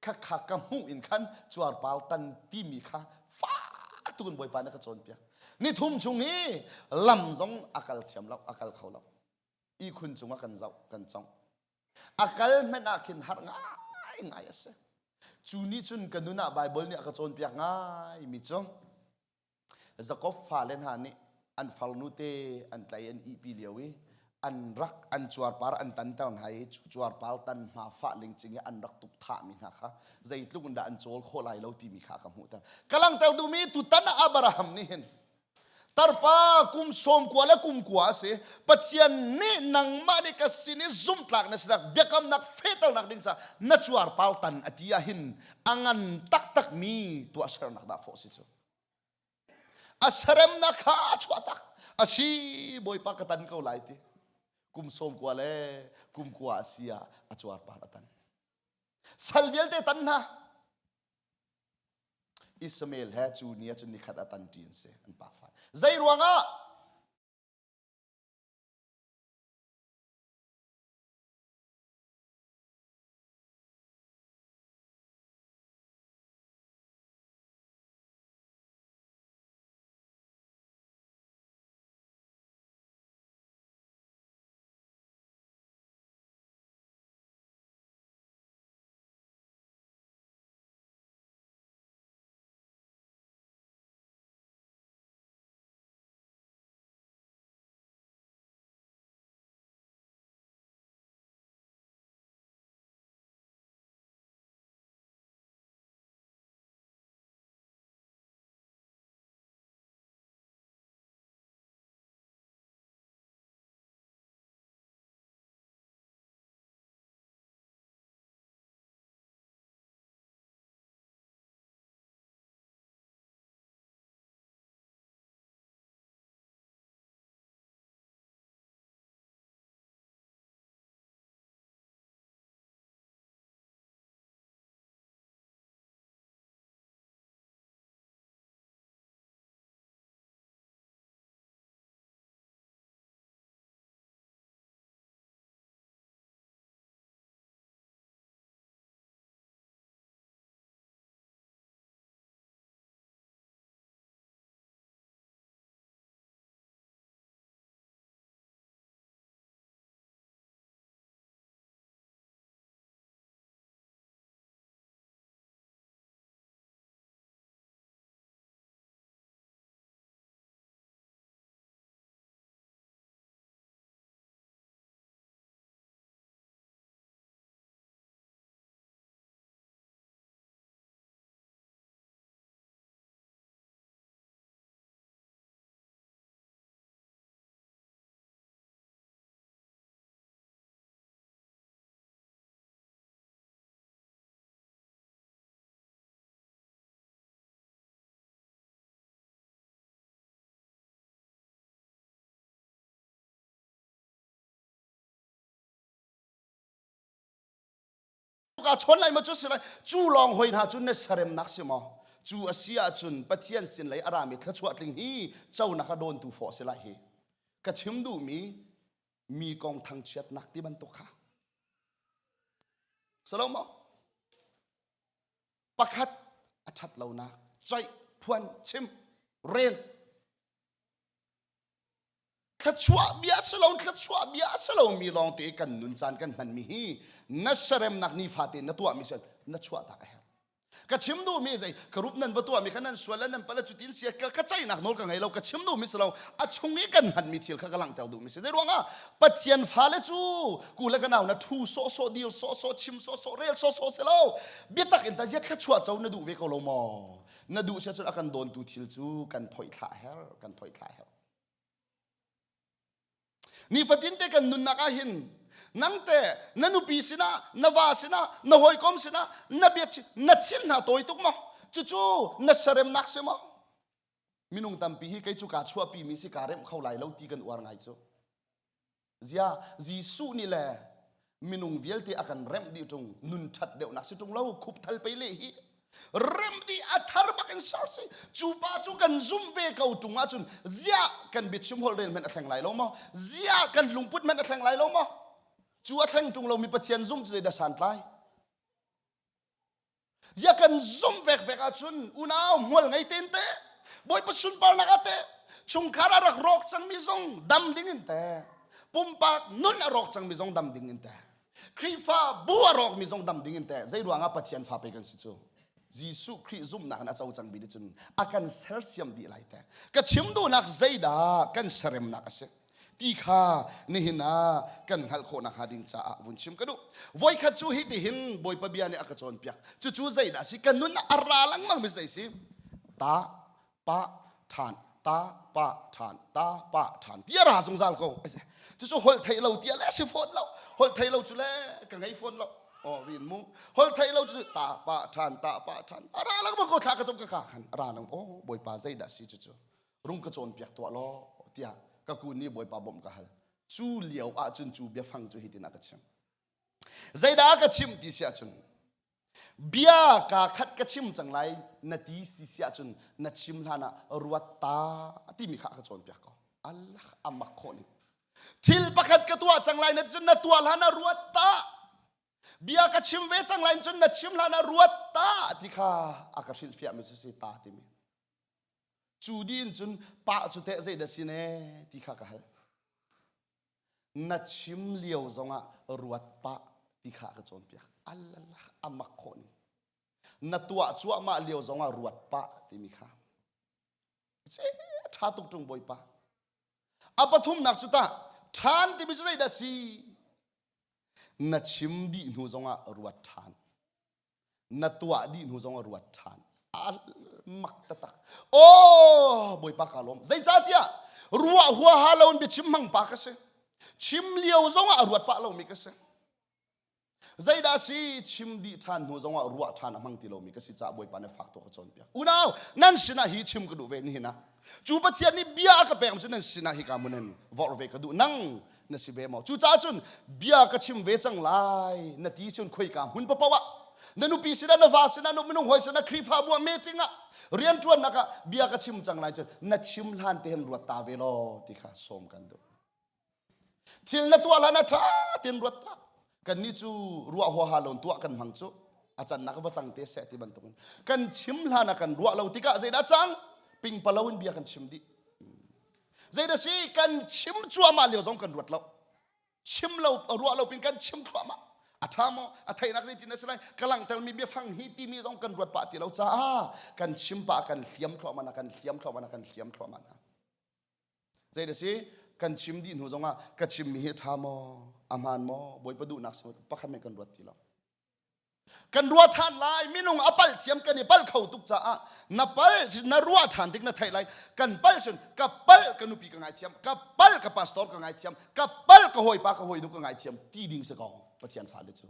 khakha ka hmuh in khan cuarpar tan timi kha fak tukin Bawipa nih a ka cawnpiak. Ni thum chung hi lam zong a kal thiam lo, a kal kho lo. Ihkhun cungah kan zoh, kan cong. A kal hmanh ah khin har ngaingai a si. Cu nih cun ka nun ah Baibal nih a ka cawnpiak ngai mi cu Jakob fale hna nih an farnu te an tlai an ihpi lio i an rak an cuarpar an tanter hna i cu cuarpar tan hma fah lingcing i an rak tuk thahmi hna kha zeitluk in dah an cawl khawh lai lo timi kha ka hmuhter. Ka langhter duhmi tutan ah Abraham nih hin Tarpa kum sawm kua le kum kua a si. Pathian nih nangmah nih ka sin i zumhtlak na sinak biakamnak fehternak ding caah na cuarpar tan a ti ah hin a ngan taktakmi tuahsernak dah fawh si cu. A seremnak kha a chuah tak. A si Bawipa ka tan ko lai ti. Kum sawm kua le kum kua a si ah a cuarpar a tan. Sal vialte tan hna. Ismael he cu ni ah cun nikhat ah tanṭi an si an pafa. Zei ruangah? Ka chawn lai ma cu si lai cu lawng hoi hna cu na saremnak si maw cu a si ahcun Pathian sin lei a rami thluachuah tling hi conak a dawntu fawh si lai hi ka chim duhmi mi kong thangchiatnak ti bantuk kha Salomo pakhat a ṭhat lonak coih phuan chim rel Thluachuah bia si lo thluachuah bia si lomi lawng te kan nun caan kan hmanmi hi na seremnak nifate na tuahmi si na chuahtak a herh. Ka chim duhmi zei ka rup nan va tuahmi kha nan sual le nan pale cutin sia ka ka ceihnak nawl ka ngei lo ka chim duhmi si lo a chung i kan hmanmi thil kha ka langhter duhmi si. Zei ruangah Pathian fale cu ku le ka nau na thu sawhsawh dir sawhsawh chim sawhsawh rel sawhsawh si lo biatak in ta zia thluachuah co na duh ve ko lo maw? Na duh sia cun a kan dawntu thil cu kan phoih thlah her kan phoih thlah her. Nifatin te kan nunnak ah hin nang te na nupi sinah na va sinah na hawikom sinah na bia na thil hna tawi tuk maw cucu na seremnak si maw minung tampi hi kei cu kaa chuahpi mi si kaa remh kho lai lo ti kan uar ngai cu zia Jesuh nih le minung vialte a kan remh dih ṭung nun ṭhat deuhnak si ṭung lo khup thal pei le hi remh dih a thar bak in ser si cu pa cu kan zumh ve ko ṭung ahcun ziah kan biachim holh rel hmanh a thleng lai lo maw ziah kan lungput hmanh a thleng lai lo maw cu a thleng ṭung lomi Pathian zumh cu zeidah santlai Zia kan zumh vekvek ahcun unau hmual ngei ten te Bawipa sunparnak ah te chungkhar a rak rawk cangmi zong dam ding in te pumpak nun a rawk cangmi zong dam ding in te Khrihfa bu a rawkmi zong dam ding in te zei ruangah Pathian fa pe kan si cu Jesuh Khrih zumhnak in a co cangmi nih cun a kan sersiam dih lai te ka chim duhnak zeidah kan seremnak a si ti kha nihin ah kan hngalh khawh nakhnga ding caah vun chim ka duh. Voikhat cu hi tihin Bawipa bia nih a ka cawnpiak. Cucu zeidah a si? Ka nun ah a ra lengmang mi zei si? Ta pa than ta pa than ta pa than ti a ra zungzal ko. Cucu holh theih lo tia le si fawn lo. Holh theih lo cu le ka ngei fawn lo. Oh rin mu. Holh theih lo cu ta pa than ta pa than. A ra lengmang ko thla ka cam ka ka khan a ra lengmang. Oh Bawipa zeidah si cucu? Rung ka cawnpiak tuah law tiah ka kun nih Bawipa bawmh ka hal. Cu lio ahcun cu biafang cu hitin a ka chim. Zeidah a ka chimh ti si ahcun bia kaa khat ka chim cang lai na ti si si ahcun na chim hlan ah ruat ta timi kha a ka cawnpiak ko. Allah a mak khawh ning. Thil pakhat ka tuah cang lai na ti cun na tuah hlan ah ruat ta. Bia ka chim ve cang lai cun na chim hlan ah ruat ta ti kha a ka hrilhfiahmi cu si ta timi. Cu dih in cun pah cu teh zeidah si ne ti kha ka hal. Na chim lio zongah ruat pah ti kha ka cawnpiak. Alallah, a mak khawh ning. Na tuah cuahmah lio zongah ruat pah timi kha. A ṭha tuk ṭung Bawipa. A pathumnak cu tah ṭhan timi cu zeidah si? Na chim dih hnu zongah ruat ṭhan. Na tuah dih hnu zong a ruat ṭhan. A mak taktak. Aw, Bawipa ka lawm. Zeicahtiah ruah huaha lo in biachim hmang pa ka si. Chim lio zong ah a ruat pah lomi ka si. Zeidah si chim dih ṭhan hnu zong ah ruah ṭhan a hmang ti lomi ka si caah Bawipa nih fak tuk ka cawnpiak. Unau, nan sinah hi chim ka duh ve nihin ah. Cu Pathian nih bia a ka pek cu nan sinah hi ka mun in vorh ve ka duh. Nang na si ve maw? Cucaah cun bia ka chim ve cang lai na ti cun khoika hmun paoh ah na nupi sinah na va sinah na minung hawi sinah Khrihfabu ah meeting ah rianṭuannak ah bia ka chim cang lai cun na chim hlan te hin ruat ta ve law ti kha sawm kan duh. Thil na tuah hlan ah ṭha tein ruat ta. Kannih cu ruah huaha lo tuah kan hmang cu a cannak va cang te seh ti bantukin kan chim hlan ah kan ruah lo tikah zeidah cang pingpalo in bia kan chim dih. Zeidah si kan chim cuahmah lio zong kan ruat lo. Chim lo ruah lo pin kan chim thluahmah. A ṭha maw? A theihnak zeitin a si lai? Ka langhtermi biafang hi timi zong kan ruat pah ti lo caah kan chim pah kan hliam thluahmah na kan hliam thluahmah na kan hliam thluahmah na. Zei na si? Kan chim dih hnu zongah ka chimmi hi a ṭha maw? A hmaan maw? Bawipa duhnak si maw? Pakhat men kan ruat ti lo. Kan ruah ṭhan lai. Minung a palh thiam kan i palh kho tuk caah na palh na ruah ṭhan tik na theih lai. Kan palh cun ka palh ka nupi ka ngaithiam, ka palh ka pastor ka ngaithiam, ka palh ka hawipa ka hawinu ka ngaithiam ti ding si ko Pathian fale cu.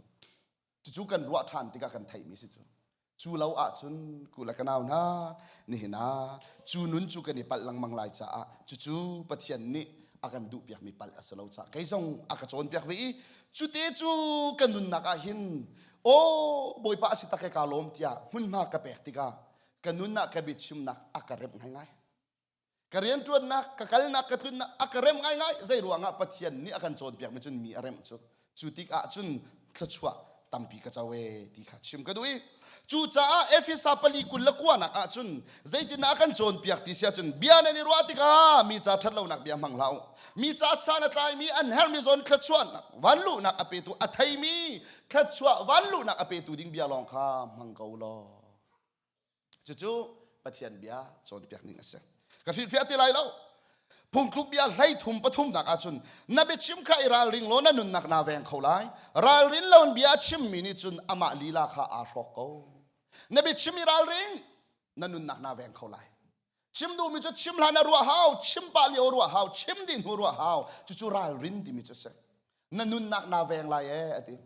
Cucu kan ruah ṭhan tikah kan theihmi si cu. Cu lo ahcun ku le ka nau hna nihin ah cu nun cu kan i palh lengmang lai caah cucu Pathian nih a kan duhpiakmi palh a si lo caah kei zong a ka cawnpiak ve i cute cu ka nunnak ah hin aw Bawipa a si tak e kaa lawm tiah hmunhma ka pek tikah ka nun ah ka biachimnak a ka remh ngaingai. Ka rianṭuannak, ka kalnak, ka tlunnak a ka remh ngaingai. Zei ruangah Pathian nih a kan cawnpiakmi cun mi a remh cu. Cu tikah cun thluachuah tampi ka co e ti kha chim ka duh i cucaah Efesa pali 29 nak ah cun zeitindah a kan cawnpiak ti si ahcun bia nan i ruah tikah mi ca ṭhatlonak bia hmang hlah u. Mi ca san a tlaimi an herhmi zawn thluachuahnak vanluhnak a petu a theimi thluachuah vanluhnak a petu ding bia lawng kha hmang ko law. Cucu Pathian bia cawnpiak ning a si. Ka hrilhfiah ti lai lo. Phungthluk bia 13 pathumnak ahcun na biachim kha i ralring law na nunnak naa veng kho lai. Ralrin lo in bia a chimmi nih cun amah lila kha aa hrawk ko. Na biachim i ralring, na nunnak naa veng kho lai. Chim duhmi cu chim hlan ah ruah hau, chim pah lio ruah hau, chim dih hnu ruah hau. Cucu ralrin timi cu a si. Na nunnak naa veng lai ee a ti.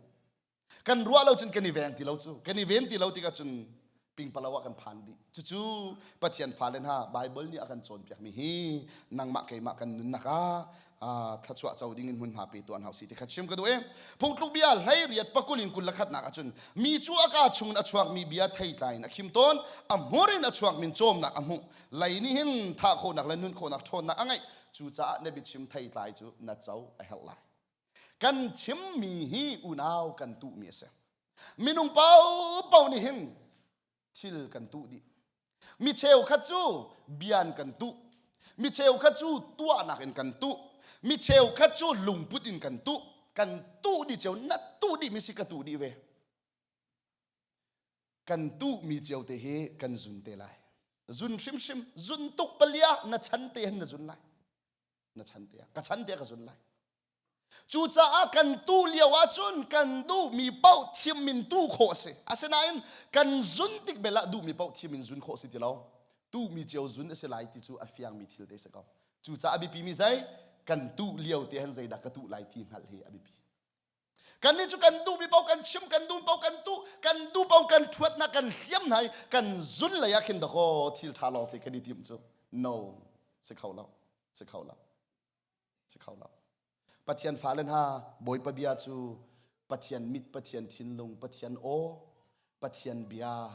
Kan ruah lo cun kan i veng ti lo cu. Kan i ven ti lo tikah cun pingpalo ah kan phan dih. Cucu Pathian fale hna Bible nih a kan cawnpiakmi hi nangmah keimah kan nunnak ah thluachuah co ding in hmunhma pe tuah hna usih ti kha chim ka duh i phungtluk bia 18 pakul in 21 nak ahcun mi cu a kaa chung in a chuakmi bia theitlai in a khim tawn a hmur in a chuakmi in cawmnak a hmuh lei nih hin thah khawhnak le nun khawhnak ṭhawnnak a ngeih cucaah na biachim theitlai cu na co a herh lai kan chimmi hi unau kan tuhmi a si minung paohpaoh nih hin thil kan tuh dih mi cheukhat cu bian kan tuh mi cheukhat cu tuahnak in kan tuh mi cheukhat cu lungput in kan tuh kan tuh dih cio na tuh dih mi si ka tuh dih ve kan tuh mi cio te hi kan zun te lai zun hrimhrim zun tuk palia na chan te hin na zun lai na chan te ka chan te ka zun lai Cucaah kan tu lio ahcun kan duhmi paoh thim in tu khawh a si. Asinain kan zun tik bel ah duhmi paoh thim in zun khawh a si ti lo. Tuhmi cio zun a si lai ti cu a fiangmi thil te si ko. Cucaah a biapimi zei? Kan tuh lio te han zeidah ka tuh lai ti hngalh hi a biapi. Kannih cu kan duhmi paoh kan chim, kan duh paoh kan tuh, kan duh paoh kan ṭhuat kan hliam hna i kan zun lei ah khin dakaw thil ṭha lawng te kan i timh cu. No, si kho lo, si kho lo. Si kho lo. Pathian fale hna, Bawipa bia cu Pathian mit, Pathian thinlung, Pathian aw, Pathian bia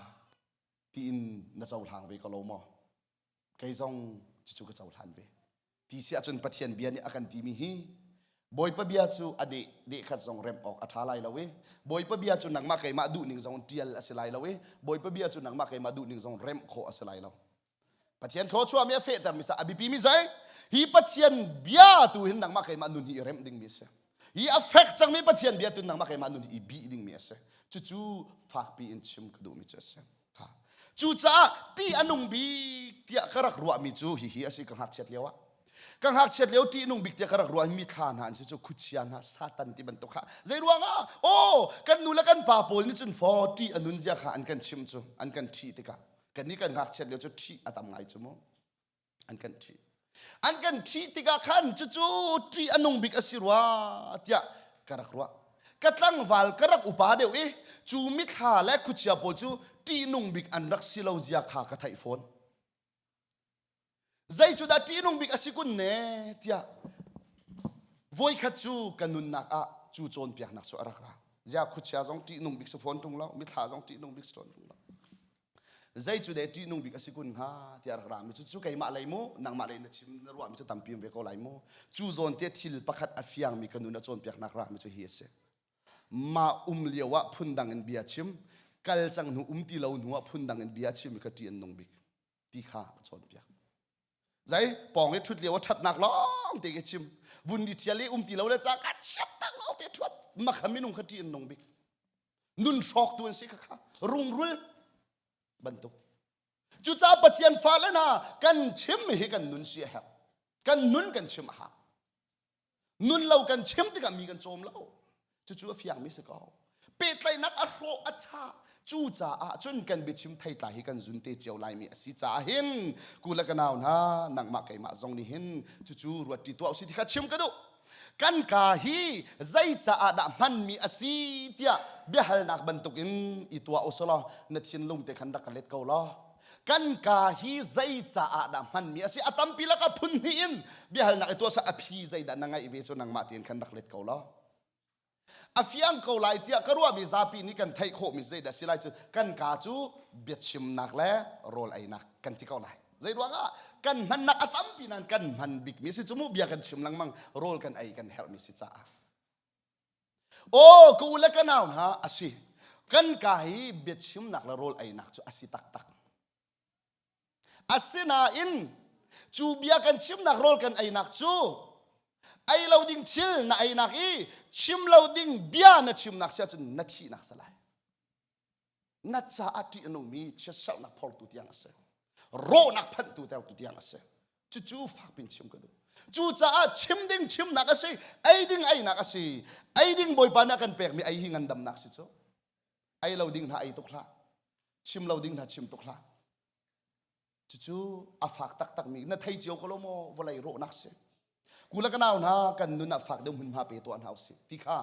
tiin na cohlang ve ko lo maw? Kei zong cucu ka cohlan ve. Ti si ahcun Pathian bia nih a kan timi hi Bawipa bia cu a deh deh khat zong remh awk a ṭha lai lo i Bawipa bia cu nangmah keimah duhning zong ṭial a si lai lo i Bawipa bia cu nangmah keimah duhning zong remh khawh a si lai lo. Pathian thluachuahmi a fehtermi sa a biapimi zei hi Pathian bia tu hin nangmah keimah nun hi i remh dingmi a si hi a fek cangmi Pathian bia tu nangmah keimah nun hi i bih dingmi a si cucu fakpi in chim ka duhmi cu a si kha cucaah ṭih a nung bik tiah ka rak ruahmi cu hihi a si ka ngakchiat lio ah ka ngakchiat lio ṭih nung bik tiah ka rak ruah mi thla hna an si cu khuchia hna satan ti bantuk kha zei ruangah aw kan nu le kan pa pawl nih cun faw ṭih a nun zia kha an kan chim cu an kan ṭhih tikah Kannih kan ngakchiat lio cu ṭhih a tam ngai cu mu. An kan ṭhih. An kan ṭhih tikah khan cucu ṭih a nung bik a si rua tiah ka rak ruah. Ka tlangval ka rak upa deuh i cu mithla le khuachia pawl cu ṭihnung bik an rak si lo zia kha ka theih fawn. Zei cu dah ṭihnung bik a si kun ne tiah voikhat cu ka nunnak ah cu cawnpiaknak cu a rak ra. Ziah khuachia zong ṭihnung bik si fawn ṭung lo, mithla zong ṭihnung bik si fawn ṭung lo. Zei cu deh ṭihnung bik a si kun hnga tiah rak rami cu cu keimah lei mu, nangmah lei na chim na ruahmi cu tampi um ve ko lai mu. Cu zawn te thil pakhat a fiangmi ka nun a cawnpiaknak rami cu hi a si. Mah um lio ah phundang in bia chim, kal cang hnu um ti lo hnu ah phundang in bia chim kha ṭih an nung bik. Ti kha a cawnpiak. Zei pawng i ṭhut lio a ṭhatnak lawng te ke chim. Vun i ṭhial i um ti lo le ca ka chiatnak lawng te ṭhuat. Makha minung kha ṭih an nung bik. Nun hrawktu an si kha kha rungrul bantuk. Cucaah Pathian fale hna kan chim hi kan nun si a herh. Kan nun kan chim a hau. Nun lo kan chim tikah mi kan cawm lo. Cucu a fiangmi si ko. Pehtlaihnak a hrawh a chah. Cucaah cun kan biachim theitlai hi kan zun te cio laimi a si caah hin ku le ka nau hna nangmah keimah zong nih hin cucu ruat ṭi tuah usih ti kha chim ka duh. Kan ka hi zei caah dah hmanmi a si tiah biahalnak bantukin i tuah usih law na thinlung te khan rak ka let ko law kan ka hi zei caah dah hmanmi a si a tampi lakah phun hnih in biahalnak i tuah a phi zeidah na ngaih ve cu nangmah tein khan rak let ko law a fiang ko lai tiah ka ruahmi zapi nih kan theih khawhmi zeidah si lai cu kan ka cu biachimnak le rawl einak kan ti ko lai zei ruangah kan hmannak a tampi nain kan hman bikmi si cu mu bia kan chim lengmang rawl kan ei kan herhmi si caah Aw ka u le ka nau hna a si. Kan ka hi biachimnak le rawl einak cu a si taktak. Asinain cu bia kan chimnak rawl kan einak cu ei lo ding thil na einak i chim lo ding bia na chimnak si ahcun na thihnak si lai. Na caah ṭih a nungmi chiatserhnak phortu tiang a si. Rawhnak phanhtu tertu tiang a si. Cucu fakpin chim ka duh. Cucaah chim ding chimnak a si, ei ding einak a si. Ei ding Bawipa nih a kan pekmi ei hi ngandamnak si cu. Ei lo ding hna ei tuk hlah. Chim lo ding hna chim tuk hlah. Cucu a fak taktakmi na thei cio ko lo maw vawlei rawhnak si. Kula ka nau hna kan nun ah fak deuh hmunhma pe tuah hna usih ti kha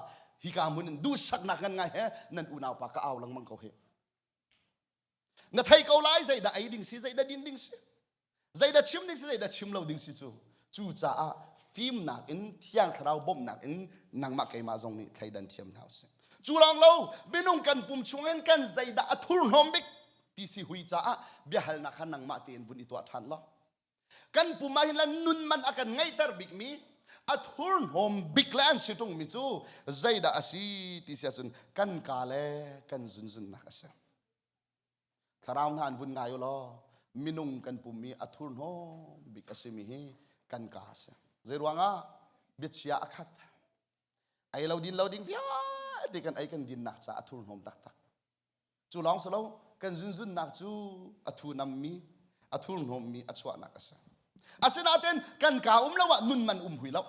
hika hmun in duhsaknak ngan ngai he nan unau pa ka au lengmang ko hi. Na thei ko lai zeidah ei ding si zeidah din ding si zeidah chim ding si zeidah chim lo ding si cu cucaah fimnak in thiang thlarau bawmhnak in nangmah keimah zong nih thleidan thiam hna usih. Cu lawng lo minung kan pum chungin kan zeidah a thurhnawm bik ti si hui caah biahalnak kha nangmah tein vun i tuah ṭhan law kan pum ah hin le nun man a kan ngeihter bikmi a thurhnawm bik le an si ṭungmi cu zeidah a si ti si ahcun kan ka le kan zunzunnak a si thlarau hna an vun ngai u law minung kan pum i a thurhnawm bik a simi hi kan ka a si zei ruangah biachia a khat ei lo din lo ding vialte kan ei kan dinnak caah a thurhnawm taktak Cu lawng si lo, kan zunzunnak cu a thu nammi, a thurhnawmmi a chuahnak a si. Asinain kan ka um lo ah nun man um hui lo.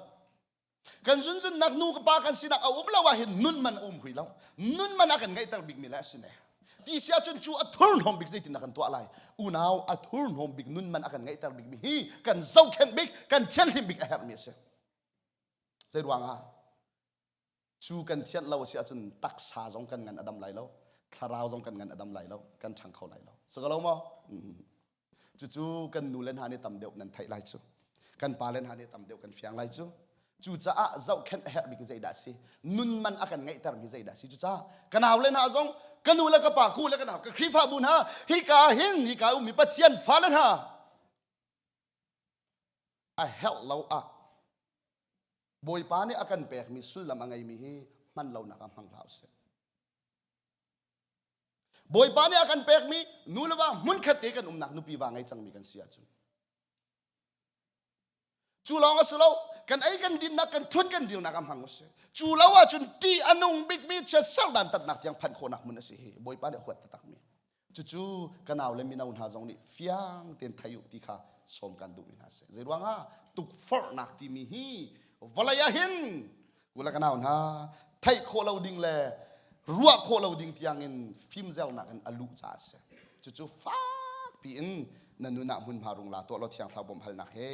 Kan zunzunnak nu ka pa kan sinak a um lo ah hin nun man um hui lo. Nun man a kan ngeihter bikmi le a si ne. Ti si ahcun cu a thurhnawm bik zeitin kan tuah lai? Unau a thurhnawm bik nun man a kan ngeihter bikmi hi kan zohkhenh bik, kan thianhlim bik a herhmi a si. Zei ruangah? Cu kan thianh lo a si ahcun taksa zong kan ngan a dam lai lo, thlarau zong kan ngan a dam lai lo, kan ṭhang kho lai lo. Si ko lo maw? Cucu kan nu le hna nih tam deuh nan theih lai cu. Kan pa le hna nih tam deuh kan fiang lai cu. Cucaah zohkhenh a herh bik zeidah a si? Nun man a kan ngeihtermi zeidah a si? Cucaah ka nau le hna zong ka nu le ka pa, ku le ka nau, ka Khrihfabu hna, hika hin hika ummi Pathian fale hna a herh lo ah Bawipa nih a kan pekmi sullam a ngeimi hi hman lonak ah hmang hlah usih. Bawipa nih a kan pekmi nu le va hmunkhat te kan umnak nupi va ngei cangmi kan si ahcun cu lawng a si lo kan ei kan dinnak kan thut kan dirnak ah hmang usih cu lo ahcun ṭih a nung bikmi chiatser dantatnak tiang phanh khawhnak hmun a si hi Bawipa nih a huat taktakmi Cucu ka nau le mino hna zong nih fiang tein thei u ti kha sawm kan duhmi hna si. Zei ruangah tukforhnak timi hi vawlei ah hin u le ka nau hna theih khawh lo ding le ruah khawh lo ding tiangin fimzelnak in a luh caah a si. Cucu fakpi in na nun ah hmunhma rung la tuah law thiang thlarau bawmh halnak he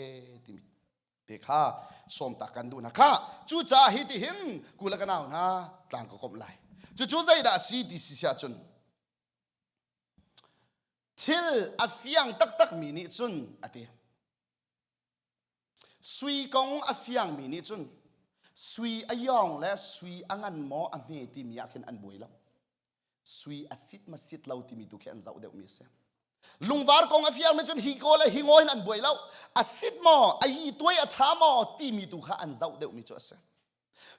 timi te kha sawmtak kan duh hna kha cucaah hi ti hin ku le ka nau hna tlang ka komh lai cucu zeidah a si ti si siah cun Thil a fiang taktakmi nih cun a ti. Sui kong a fiangmi nih cun sui a yawng le sui a ngan maw a hme timi ah khin an buai lo. Sui a sit ma sit lo timi tu khi an zoh deuhmi a si. Lungvar kong a fiangmi cun hi ko le hi ngaw hin an buai lo. A sit maw, a yi tuai a ṭha maw timi tu kha an zoh deuhmi cu a si.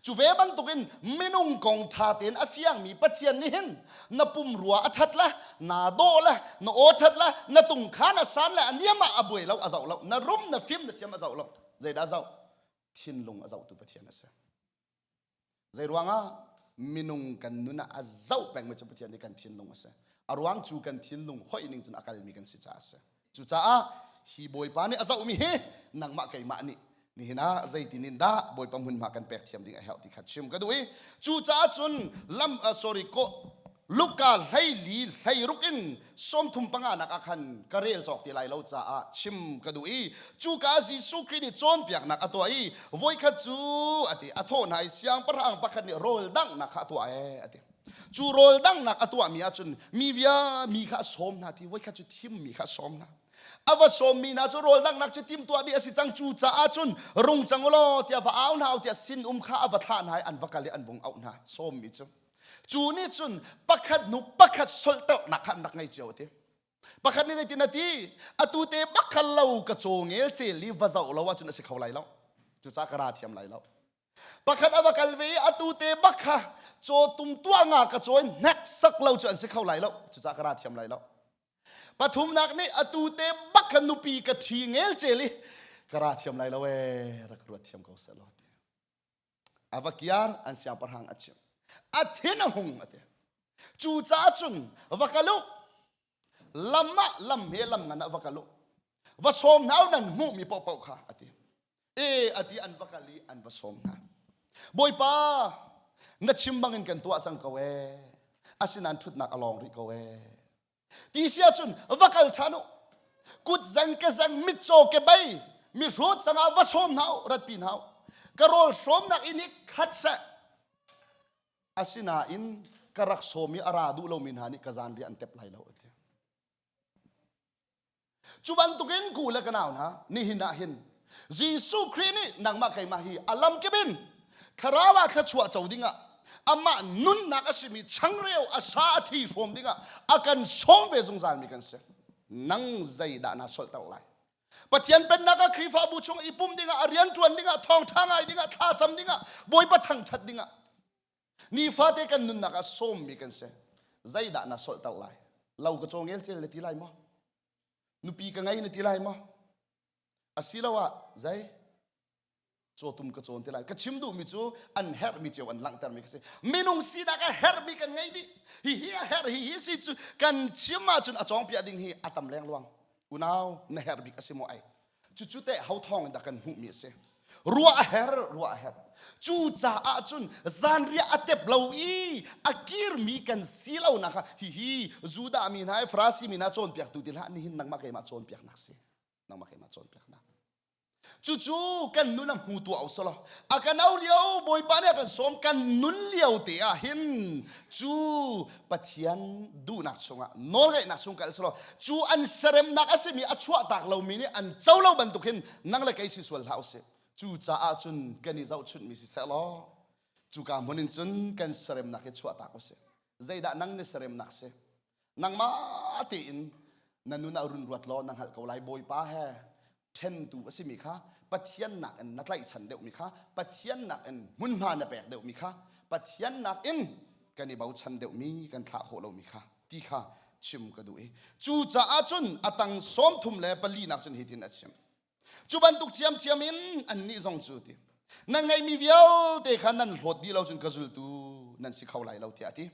Cu ve bantukin minung kong ṭha tein a fiangmi Pathian nih hin na pumrua a ṭhat le naa dawh le na aw ṭhat le na tungkhan a san le a niam ah a buai lo a zoh lo na rum na fim na thiam a zoh lo zeidah a zoh thinlung a zohtu Pathian a si zei ruangah minung kan nun ah a zoh pengmi cu Pathian nih kan thinlung a si a ruang cu kan thinlung hoih ning cun a kalmi kan si caah a si Cucaah hi Bawipa nih a zohmi hi nangmah keimah nih nihin ah zeitin in dah Bawipa hmunhma kan pek thiam ding a herh ti kha chim ka duh i cucaah cun lam uh, sorry ko Luka hleili hleiruk in 35 nak ah khan ka rel cawk ti lai lo caah chim ka duh i cuka Jesuh Khrih nih cawnpiaknak a tuah i voikhat cu a ti a thawh hna i siangpahrang pakhat nih rawl danghnak kha a tuah ee a ti Cu rawl danghnak a tuahmi ahcun mi via mi kha a sawm hna ti voikhat cu thimmi kha a sawm hna. A va sawmmi hna cu rawl danghnak cu timtuah dih a si cang cu caah cun rung cang u law tiah va au hna u tiah sinum kha a va thlah hna i an va kal i an vung auh hna sawmmi cu. Cu nih cun pakhat hnu pakhat solhternak kha an rak ngei cio a ti. Pakhat nih zeitin a ti? Atu te bak kha lo ka caw ngel cel i va zoh lo ahcun a si kho lai lo. Cucaah ka ra thiam lai lo. Pakhat a va kal ve i atu te bak kha cawtum tuah nga ka cawi hneksak lo cu an si kho lai lo. Cucaah ka ra thiam lai lo. Pathumnak nih atu te bak kha nupi ka ṭhi ngelcel i ka ra thiam lai lo ee rak ruat thiam ko seh law ti. A va kiar an siangpahrang a chimh. A thin a hung a ti. Cucaah cun va kal u. Lam ah lam he lam ngan ah va kal u. Va sawm hna u nan hmuhmi paohpaoh kha a ti. E a ti an va kal i an va sawm hna. Bawipa, na chim bangin kan tuah cang ko ee. Asinain ṭhutnak a lawng rih ko ee. Ti si ahcun va kal ṭhan u. Kut zeng ke zeng mitcaw ke bei mihrut sangah va sawm hna u ratpi hna u. Ka rawl hrawmnak inn hi khat seh. Asinain ka rak sawm i a ra duh lomi hna nih ka zanriah an tep lai lo a ti. Cu bantukin ku le ka nau hna nihin ah hin Jesuh Khrih nih nangmah keimah hi a lamkip in thlarau ah thluachuah co dingah amah nunnak a simi changreu a sa a thi hrawm dingah a kan sawm ve zungzal mi kan si. Nang zeidah naa solhter lai? Pathian pennak ah Khrihfabu chung i pum dingah a rian ṭuan dingah thawngṭha ngai dingah thlacam dingah Bawipa thangṭhat dingah Nifate kan nunnak ah sawmmi kan si. Zeidah na solhter lai? Lo ka cawngel cel na ti lai maw? Nupi ka ngei na ti lai maw? Asiloah zei? Cawtum ka cawn ti lai. Ka chim duhmi cu an herhmi cio an langhtermi ka si. Minung sinak a herhmi kan ngei dih. Hihi a herh, hihi si cu kan chim ahcun a cawngpiah ding hi a tam lengluang. Unau, na herh bik a si maw ai? Cucu teh ho thawng in dah kan hmuhmi a si. Ruah a her, ruah a her. Cucaah cun zanriah a tep lo i a kirmi kan si lo nak kha hihi Judah mi hna i Farasi mi hna cawnpiaktu ti hlah nihin nangmah keimah cawnpiaknak si. Nangmah keimah cawnpiaknak. Cucu kan nun a hmu tuah u selaw a kan au lio Bawipa nih a kan sawm kan nun lio te ah hin cu Pathian duhnak chungah nawlngaihnak chung kal selaw cu an seremnak a simi a chuahtak lomi nih an co lo bantuk hin nang le kei si sual hlah usih. Cu caah cun kan i zohchunhmi si seh law cuka hmun in cun kan seremnak hi chuahtak usih. Zeidah nang ni seremnak si? Nangmah tein na nun ah run ruat law na hngalh ko lai Bawipa he ṭhentu a simi kha Pathian nakin na tlaihchan deuhmi kha Pathian nakin hmunhma na pek deuhmi kha Pathian nakin kan i bochan deuhmi kan thlah khawh lomi kha ti kha chim ka duh i cucaah cun a tang 34 nak cun hitin a chim cu bantuk ciamciam in annih zong cu ti nan ngeihmi vialte kha nan hlawt dih lo cun ka zultu nan si kho lai lo tiah a ti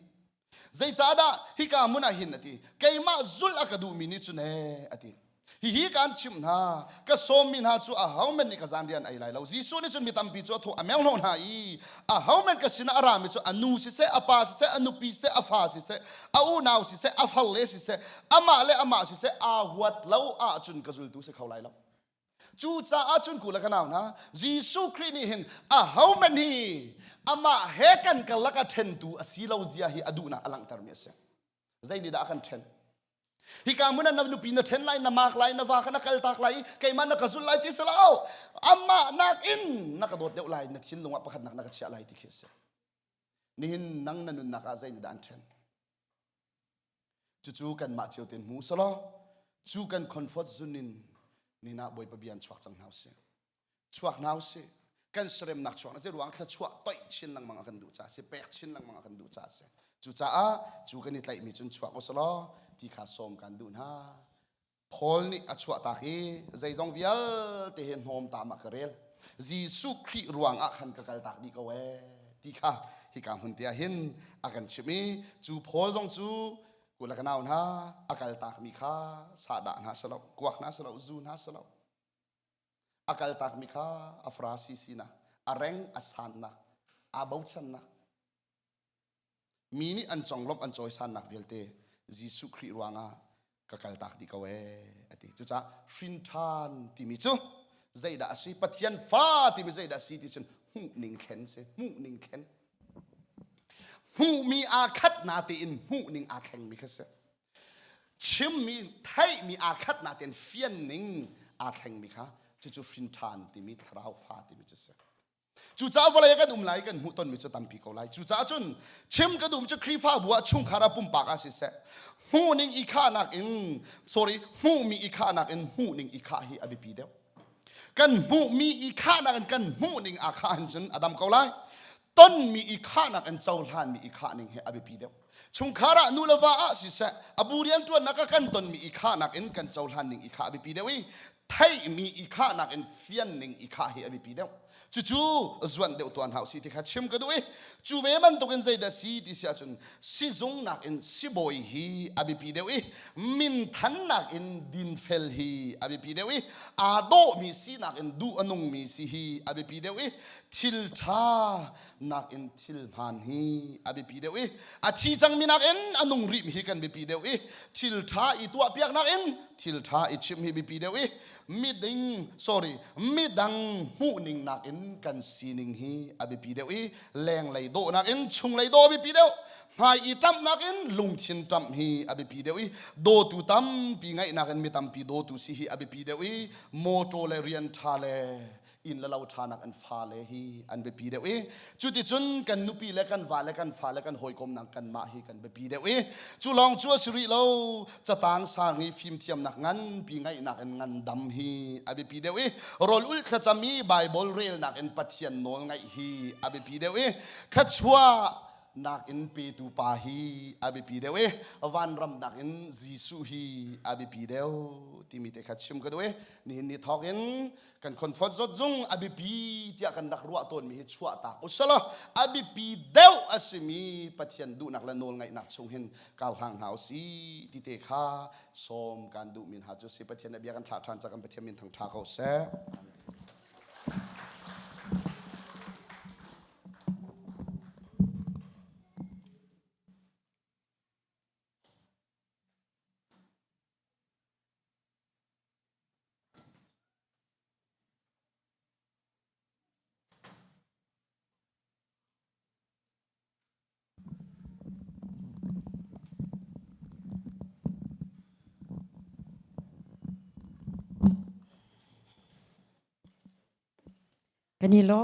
Zeicahdah hika hmun ah hin a ti keimah zulh a ka duhmi nih cun ee a ti hihi kaan chimh hna ka sawmmi hna cu ahohmanh nih ka zanriah an ei lai lo Jesuh nih cun mi tampi cu a thawh a menghnawh hna i ahohmanh ka sinah a rami cu a nu siseh a pa siseh a nupi siseh a fa siseh a unau siseh a farle siseh amah le amah siseh aa huat lo ahcun ka zultu si kho lai lo Cucaah cun ku le ka nau hna, Jesuh Khrih nih hin ahohmanh hi amah he kan karlak ah ṭhentu a si lo zia hi a duhnak a langhtermi a si. Zei nih dah a kan ṭhen? Hika hmun ah na nupi na ṭhen lai, na maak lai, na va kha na kaltak lai i keimah na ka zulh lai ti si lo. Amah nakin na ka dawt deuh lai, na thinlung ah pakhatnak na ka chiah lai ti khi a si. Nihin nang na nunnak ah zei nih dah an ṭhen? Cucu kanmah cio tein hmu selaw cu kan comfort zone in nina Bawipa bia in chuak cang hna usih. Chuak hna usih. Kan seremnak chuak na ruang thluachuah toih chin lengmang a kan duh caah si, pek chin lengmang a kan duh caah si. Cucaah cu kan i tlaihmi cun chuak uselaw ti kha sawm kan duh hna. Paul nih a chuahtak i zeizong vialte hi hnawmtam ah ka rel. Jesuh Khrih ruang ah khan ka kaltak dih ko ee ti kha hika hmun te ah hin a kan chimh i cu Paul zong cu kula ka nau hna a kaltakmi kha sahdah hna si lo, kuak hna si lo, zu hna si lo. A kaltakmi kha a Farasi sinak, a reng a sannak, aa bochannak, Mi nih an conglawmh an cawisannak vialte Jesuh Khrih ruangah ka kaltak dih ko ee a ti. Cucaah hrin ṭhan timi cu zeidah a si? Pathian fa timi zeidah a si ti cun hmuhning thlen si. Hmuhning thlen. Hmuhmi aa khat na tein hmuhning aa thlengmi kha si. Chimmi theihmi aa khat na tein fianning aa thlengmi kha cucu hrin ṭhan timi thlarau fa timi cu si. Cucaah vawlei ah kan um lai kan hmuh tonmi cu tampi ko lai. Cucaah cun chim ka duhmi cu Khrihfabu ah chungkhar ah pumpak ah siseh hmuhning i khahnak in sorry hmuhmi i khahnak in hmuhning i khah hi a biapi deuh. Kan hmuhmi i khahnak in kan hmuhning aa khah hin cun a dam ko lai. Tonmi i khahnak in cohlanmi i khahning hi a biapi deuh. Chungkhar ah nu le va ah siseh a bu rianṭuannak ah kan tonmi i khahnak in kan cohlan ning i khah a biapi deuh i Theihmi i khahnak in fianning i khah hi a biapi deuh. Cucu zuan deuh tuan hau si ti kha chim ka duh i cu ve bantukin zeidah si ti si ahcun sizung nakin sibawi hi a biapi deuh i minthannak in dinfel hi a biapi deuh i aa dawhmi sinak in duh a nungmi si hi a biapi deuh i thil ṭha nakin thil hmaan hi a biapi deuh i a thi cangmi nakin a nung rihmi hi kan biapi deuh i thil ṭha i tuahpiak nakin thil ṭha i chimh hi biapi deuh i miding sorry midang hmuhning nakin kan sining hi a biapi deuh i lenglei dawh nakin chunglei dawh a biapi deuh hmai i ṭamh nakin lungthin ṭamh hi a biapi deuh i dawtu tampi ngaih nakin mi tampi dawtu si hi a biapi deuh i mawṭaw le rian ṭha le inn le lo ṭhanak an fale hi an biapi deuh i cuticun kan nupi le kan va le kan fale kan hawikomnak kanmah hi kan biapi deuh i cu lawng cu a si rih lo catang sang i fimthiamnak nganpi ngaihnak in ngandam hi a biapi deuh i rawl ulh thlacam i Baibal relnak in Pathian nawl ngaih hi a biapi deuh i thluachuah nakin petu pa hi a biapi deuh i vanram nakin Jesuh hi a biapi deuh timi te kha chim ka duh i nihin ni thawk in kan comfort zone zung a biapi tiah kan rak ruah tawnmi hi chuah tak usalaw a biapi deuh a simi Pathian duhnak le nawl ngaihnak chung hin kar hlang hna usi ti te kha sawm kan duh min ha cu si Pathian bia kan thlah ṭhan ca kan Pathian min thang ṭha ko seh. Kan i lawm.